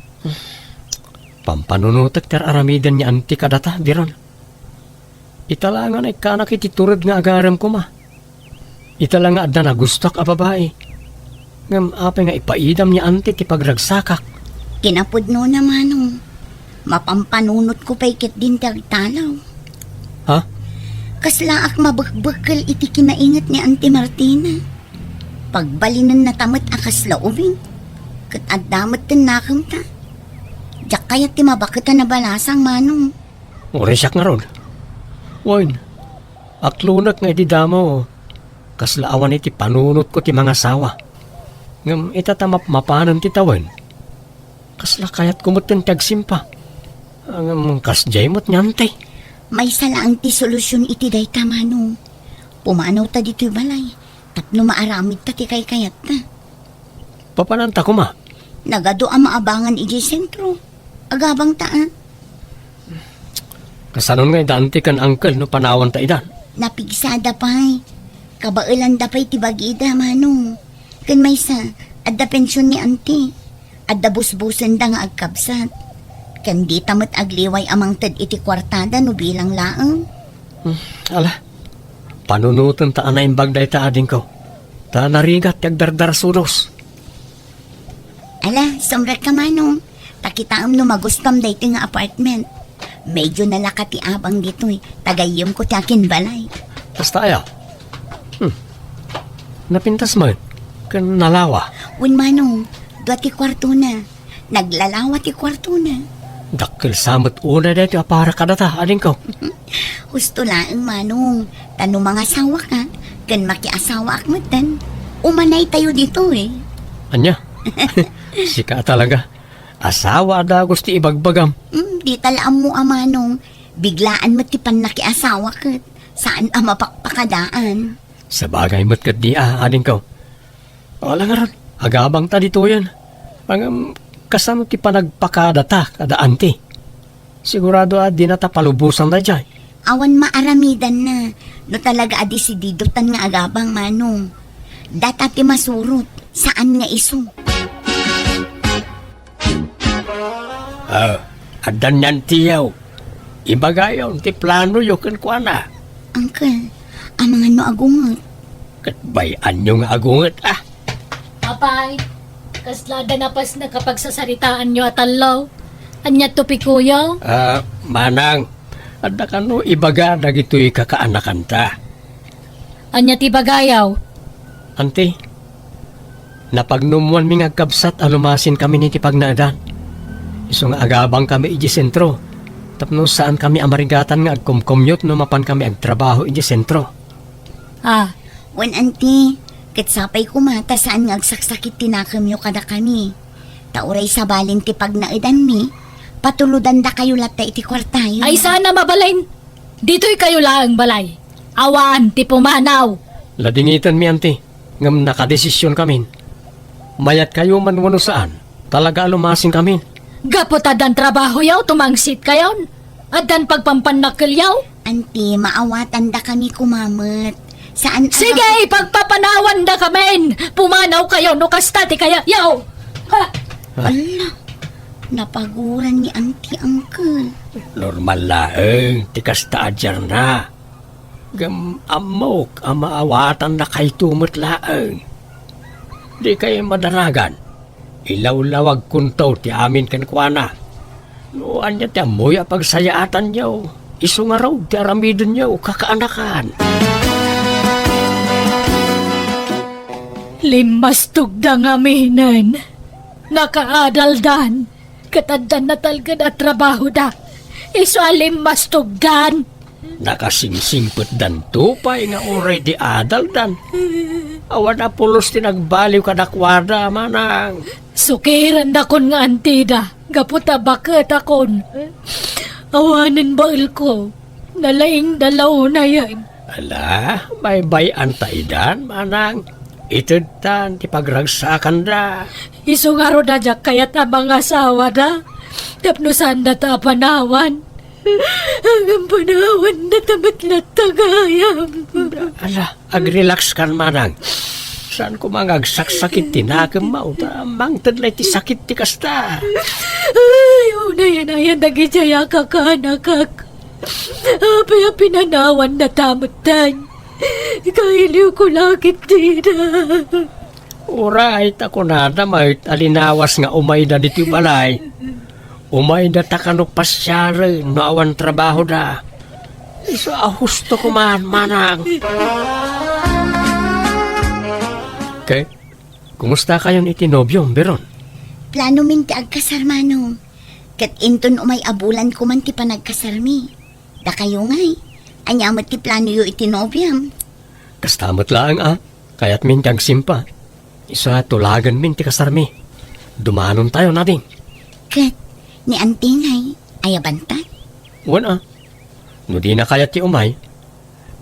Pampanunotek ti ar-aramiden ni anti kadata, Diron. Ita la nga naikkanak iti tured nga agarem koma. Ita la nga adda nagustuak a babai. Ngem apay nga ipaidam ni anti ti pagragsakak? Kinapudnona, manong. Mapampanunotko pay ketdin ti agtalaw. Ha? Kaslaak mabekbekkel iti kinainget ni Anti Martina. Pagbalinennata met a kasla ubing. Ket adda met ti nakemta. Diak kayat ti mabaket a nabalasang, manong. Uray siak ngarud. Wen, aklonek nga idi damo, kasla awan iti panunotko ti mangasawa. Ngem ita ta mapmapanen ti tawen, kasla kayatko metten ti agsimpa. Ngem kasdiay met ni anti. Maysa laeng ti solusion iti dayta, manong. Pumanawta ditoy balay. Tapno maaramidta ti kaykayatta. Papananta koma? Nagadu a maabangan idiay sentro. Agabangta, a. Kasanon nga ida anti ken uncle no panawanta ida? Napigsada pay. Kabaelanda pay ti bagida, manong. Ken maysa, adda pension ni anti. Adda busbusenda nga agkabsat. Ken dita met agliway a mangted iti kuartada no bilang laeng. Hmm, ala. Panunotenta a naimbag dayta, adingko. Ta narigat ti agdardarsudos. Ala, sumrekka, manong. Ta kitaem no magustuam daytoy nga apartment. Medyo nalaka ti abang ditoy. Ta gayyemko ti akinbalay. Kasta aya? Hmm. Napintas met. Ken nalawa. Wen, manong. Dua ti kuartona. Naglalawa ti kuartona. Dakkel sa met unay daytoy a para kadata, adingko. Husto laeng, manong, ta no mangasawaka, ken makiasawaak metten, umanaytayo ditoy. Ania? Sika talaga. Asawa a dagus ti ibagbagam. Hmm, dita la ammo a, manong. Biglaan met ti pannakiasawa ket saan a mapakpakadaan. Sabagay met ketdi a, adingko. Ala ngarud, agabangta ditoyen. Ngem, kasano ti panagpakadata kada anti? Sigurado a dinata palubosan daydiay. Awan maaramidanna. No talaga a desididotan nga agabang, manong. Data ti masurot, saan nga isu. Ah, addan ni antiyo. Ibagayon ti planoyo kenkuana. Uncle, amangan no agunget. Ket bay-anyo nga agunget, ah. Apay, kasla da napas nakapagsasaritaanyo a tallo? Ania topikoyo? Ah, manang, adda kano ibaga dagitoy kakaanakanta? Ania ti ibagayo? Anti, napagnumoanmi nga agkabsat a lumasinkami iti pagnaedan. Isu nga agabangkami idiay sentro, tapno saankami a marigatan nga agkumkumyot no mapankami agtrabaho idiay sentro. Ah. Wen, anti, ket sapay koma ta saan nga agsaksakit ti nakemyo kadakami. Ta uray sabali ti pagnaedanmi, patulodandakayo latta iti kuartayo. Ay, saan a mabalin? Ditoykayo laeng balay. Awan ti pumanaw. Ladingitanmi, anti, ngem nakadesisionkamin. Mayatkayo man wenno saan, talaga a lumasinkamin. Gapu ta addan trabahoyo, tumangsitkayon. Addan pagpampannakkelyo. Anti, maawatandakami koma met. Saan a Sige, ipagpapanawandakamin. Pumanawkayo no kasta ti kayatyo. Ha? Ala, napaguran ni Anti, Uncle. Normal laeng ti kasta a diarna. Ngem ammok a maawatannakayto met laeng. Dikay madaragan. Ilawlawagkonto ti amin kenkuana. No ania ti ammoyo a pagsayaatanyo, isu ngarud ti aramidenyo, kakaanakan. Limmastogda ngaminen. Nakaadaldan. Ket addan natalged a trabahoda. Isu a limmastogdan. Nakasingsingpetdanto pay nga uray di adaldan. Awan a pulos ti nagbaliw kadakuada, manang. Sukirendakon nga antida, gapu ta baketakon. Awanen baelko, nalaingda la unayen. Ala, baybay-anta idan, manang. Itedtan ti pagragsakanda. Isu ngarud a diak kayat a mangasawada, tapno saandata a panawan. Ngem panawandata met latta gayam. Ala, agrelaxkan, manang. Saan koma nga agsaksakit ti nakemmo, ta mangted la iti sakit ti kasta. Ay, unayen-ayen dagidiay a kakaanakak. Apay a pinanawandata metten? Kailiwko la ketdida. Uray ta kunada met a linawas nga umayda ditoy balay. Umaydata kano pasiaren no awan trabahoda. Isu a husto koma, manang. Ket, kumustakayon iti nobiom, Biron? Planomin ti agkasar, manong. Ket inton umay a bulan koman ti panagkasarmi. Dakayo ngay, ania met ti planoyo iti nobiam? Kasta met laeng a, kayatmin ti agsimpa. Isu a tulaganmin ti kasarmi. Dumanontayon, ading. Ket ni Anti ngay, ayabanta? Wen a. No dina kayat ti umay,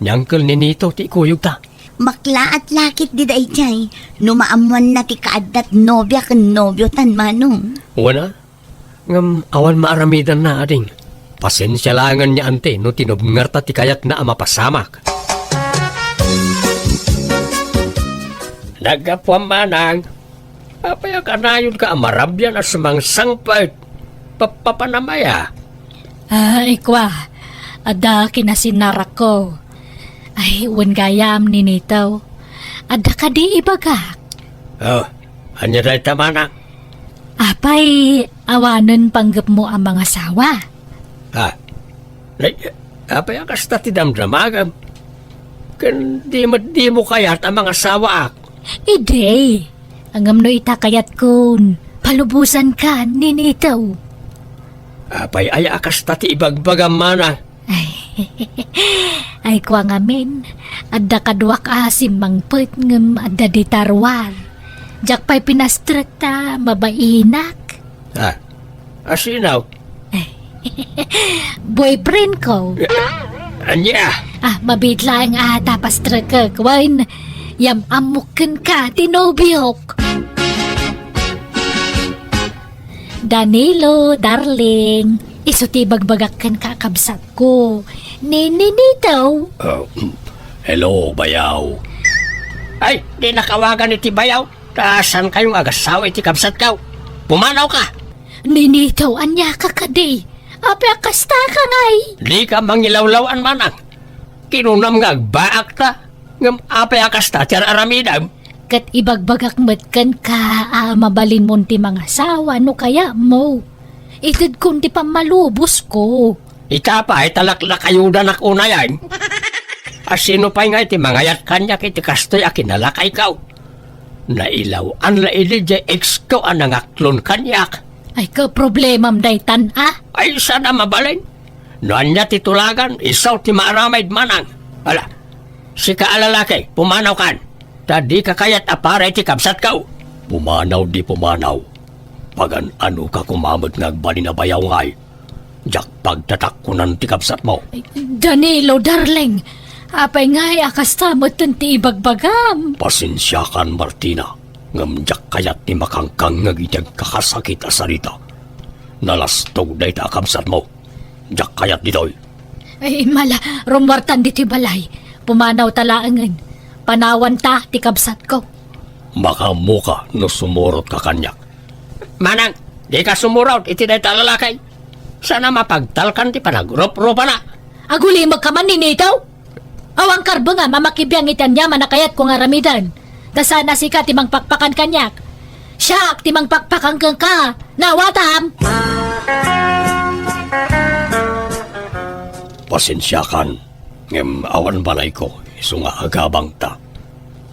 ni Uncle Ninito ti ikuyogta. Maklaat la ketdi daydiay, no maammoanna ti kaaddat nobia ken nobiotan, manong. Wen a. Ngem awan maaramidanna, ading. Pasensia laengen ni Anti no tinubngerta ti kayatna a mapasamak. Naggapuam, manang. Apay a kanayonka a marabian a sumangsangpet? Pappapanam aya? Ay, kua, adda kinasinarakko. Ay, wen gayam, Ninito. Adda kadi ibagak? Oh, ania dayta, manang? Apay, awanen panggepmo a mangasawa? Ha? Nay, apay a kasta ti damdamagam? Ken di met dimo kayat a mangasawaak? Idi, ngem no ita kayatkon, palubosanka, Ninito. Apay aya a kasta ti ibagbagam, manang? Ay, ay, kua ngamin, adda kaduak a simmangpet ngem adda dita ruar. Diak pay pinastrek ta mabainak. Ah, asino? Boyfriend ko. Ania? Ah, mabiit laeng a ta pastrekek, wen, yam-ammok kenka ti nobiok. Danilo, darling, isu ti ibagbagak kenka, kabsatko. Ni, ni, Ninito. Ah, mm. Hello, bayaw. Ay, dinnak awagan iti bayaw. Ta saankayong agasawa iti kabsatko. Pumanawka. Ninito, aniaka kadi? Apay a kasta ka ngay? Dika mangilawlaw-an, manang. Kinunam nga agbaakta, ngem apay a kasta ti ar-aramidem? Ket ibagbagak met kenka a mabalinmon ti mangasawa no kayatmo. Itedkon ti pammalubosko. Ita pay ta laklakayudanak unayen. A sino pay ngay ti mangayat kaniak iti kastoy a kinalakayko? Nailaw-an la idi diay exko a nangaklon kaniak. Ay, kaproblemam daytan, a? Ay, saan a mabalin. No ania ti tulagan, isu ti maaramid, manang. Ala, sika a lalaki, pumanawkan. Ta dika kayat a para iti kabsatko. Pumanaw di pumanaw. Pagan-anoka koma met nga agbalin a bayaw ngay. Diak pagtatakkonan ti kabsatmo. Danilo, darling, apay ngay a kasta metten ti ibagbagam? Pasensiakan, Martina, ngem diak kayat ti makangkangngeg iti agkakasakit a sarita. Nalastog dayta a kabsatmo. Diak kayat ditoy. Ay, mala, rummuartan ditoy balay. Pumanawta laengen. Panawanta ti kabsatko. Makaammoka no sumurotka kaniak. Manang, dika sumurot iti dayta a lalaki. Saan a mapagtalkan ti panagruprupana. Agulimekka man, Ninito? Awan karbengam a makibiang iti aniaman a kayatko nga aramiden. Ta saan a sika ti mangpakpakan kaniak. Siak ti mangpakpakan kenka. Naawatam? Pasensiakan, ngem awan balayko, isu nga agabangta.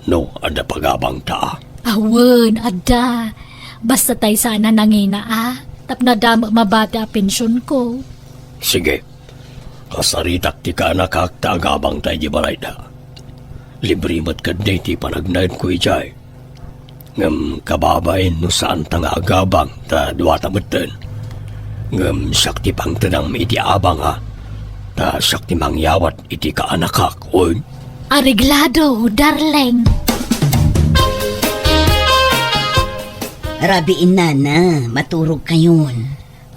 No, adda pagabangta a. Awan, adda. Basta tay saan a nangina a. Tapno adda met mabati a pensionko. Sige. Kasaritak ti kaanakak ta agabangta iti balayda. Libre met ketdi ti panagnaedko idiay. Ngem kababain no saanta nga agabang ta duata metten. Ngem siak ti pangtedam iti abang a, ta siak ti mangyawat iti kaanakak, oy. Areglado, darling. Rabii, nana, maturogkayon.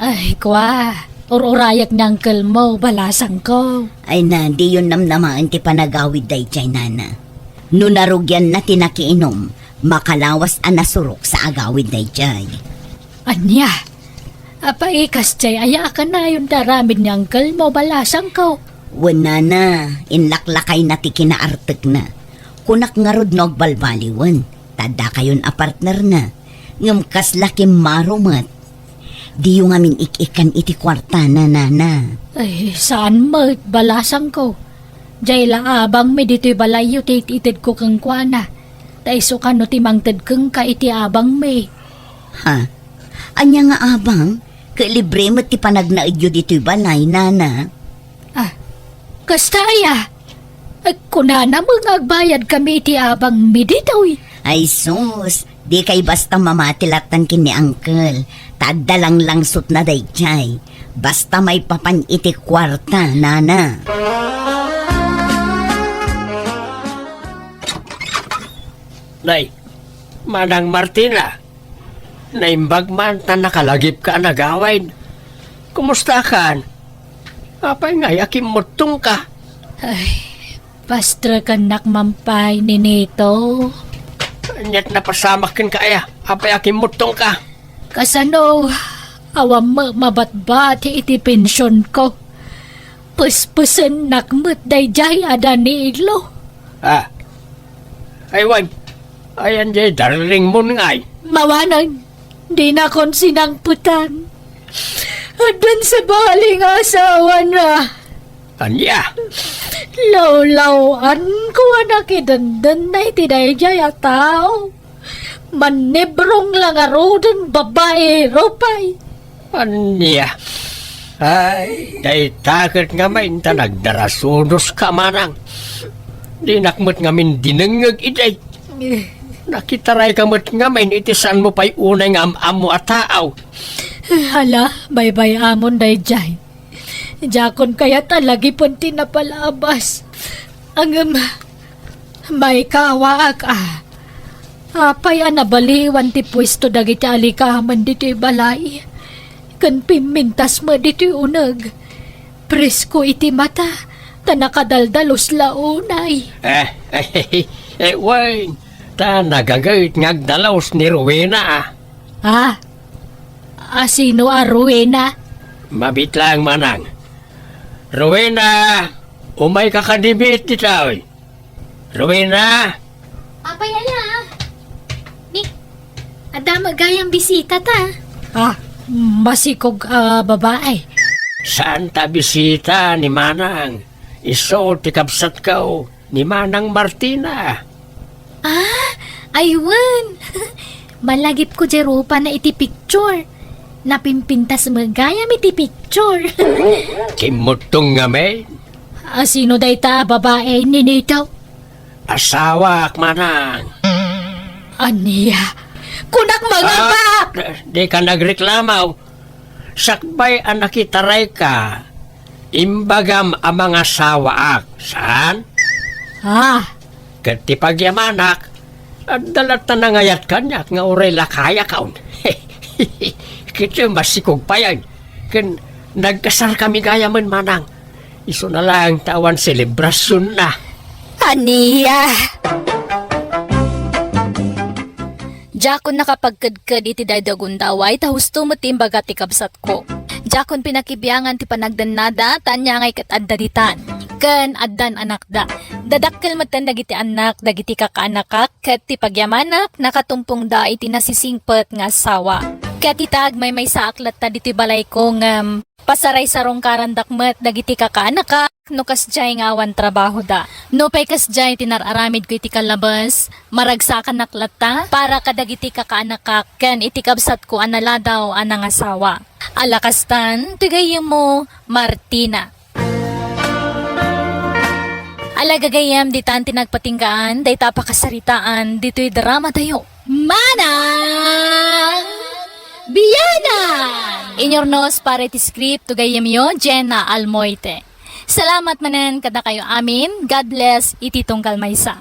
Ay, kua, ur-urayak ni uncle mo, balasangko. Ay na, diyon namnamaen ti panagawid daydiay, nana. No narugianna ti nakiinom, makalawas a nasurok sa agawid daydiay. Ania? Apay, kasdiay aya a kanayon ti aramid ni uncle mo, balasangko? Wen, nana, inlaklakayna ti kinaartekna. Kunak ngarud no agbalbaliwen, ta addakayon a partnerna. Ngem kasla kimmaro met. Diyo ngamin ik-ikkan iti kuartana, nana. Ay, saan met, balasangko. Diay la abangmi ditoy balayyo ti it-itedko kenkuana. Ta isu kano ti mangted kenka iti abangmi. Ha? Ania nga abang? Ket libre met ti panagnaedyo ditoy balay, nana. Ah, kasta aya? Ay, kunana met nga agbayadkami iti abangmi ditoy. Ay sus, dikay basta mamati lattan ken ni uncle. Ta adda langlangsotna daydiay. Basta maipapan iti kuarta, nana. Nay, Manang Martina, naimbag man ta nakalagipka a nagawid. Kumustakan? Apay ngay a kimmuttongka? Ay, pastrekennak man pay, Ninito. Aniat napasamak kenka aya? Apay a kimmuttongka? Kasano, awan met mabatbati iti pensionko. Pespesennak met daydiay a Danilo. Ah. Ay, wen. Ayan diay darlingmon ngay. Mawanen, dinakon sinangpetan. Addan sabali nga asawana. Ania? Lawlaw-anko a nakidendennay ti daydiay a tao. Mannibrong la ngaruden, babaero pay. Ania? Ay, dayta ket ngamin ta nagdarasudoska, manang. Dinak met ngamin dinengngeg idi. Nakitarayka met ngamin iti saanmo pay unay nga am-ammo a tao. Hala, baybay-amon daydiay. Diakon kayat a lagipen ti napalabas. Ngem, maikaawaak a. Apay a nabaliwan ti puesto dagiti alikamen ditoy balay? Ken pimmintas met ditoy uneg. Presko iti mata, ta nakadaldalus la unay. Eh, eh, eh, wen, ta nagaget nga agdalus ni Rowena, a. Ah, a sino a Rowena? Mabiit laeng, manang. Rowena, umayka kadimit ditoy. Rowena! Apay aya? Ni, adda met gayam bisita ta. Ah, masikog a babae. Saan ta bisita ni manang? Isu ti kabsatko, ni Manang Martina. Ah, aywan. Malagipko diay rupana iti picture. Napimpintas met gayam iti picture. Kimmutong ngamin. A, sino dayta a babae, Ninito? Asawak, manang. Ania? Kunak, mangabak! Ah, di ka nagreklamo. Sakbay a nakitarayka, imbagam a mangasawaak, saan? Ah. Ket ti pagyamanak, adda latta nangayat kaniak nga uray lakayakon. Ket masikog payen, ken nagkasarkami gayamen, manang. Isuna laeng ta awan selebrasionna. Ania? Diakon nakapagkedked iti daydi a gundaway ta husto met ti imbaga ti kabsatko. Diakon pinakibiangan ti panagdannada ta ania ngay ket adda ditan, ken addan anakda. Dadakkel metten dagiti annak dagiti kakaanakak ket ti pagyamanak nakatumpongda iti nasisingpet nga asawa. Ket ita agmaymaysaak latta ditoy balayko ngem pasaraysarungkarandak met dagiti kakaanakak no kasdiay nga awan trabahoda. Nupay kasdiay ti nar-aramidko iti kallabes, maragsakanak latta para kadagiti kakaanakak ken iti kabsatko a naladaw a nangasawa. Ala kastan ti gayyemmo, Martina. Ala gagayyem, ditan ti nagpatinggaan dayta a pakasaritaan ditoy dramatayo. Manang Biyanan! Inyurnos para iti script, ti gayyemyo, Jenna Almoite. Salamat manen kadakayo amin. God bless iti tunggal maysa.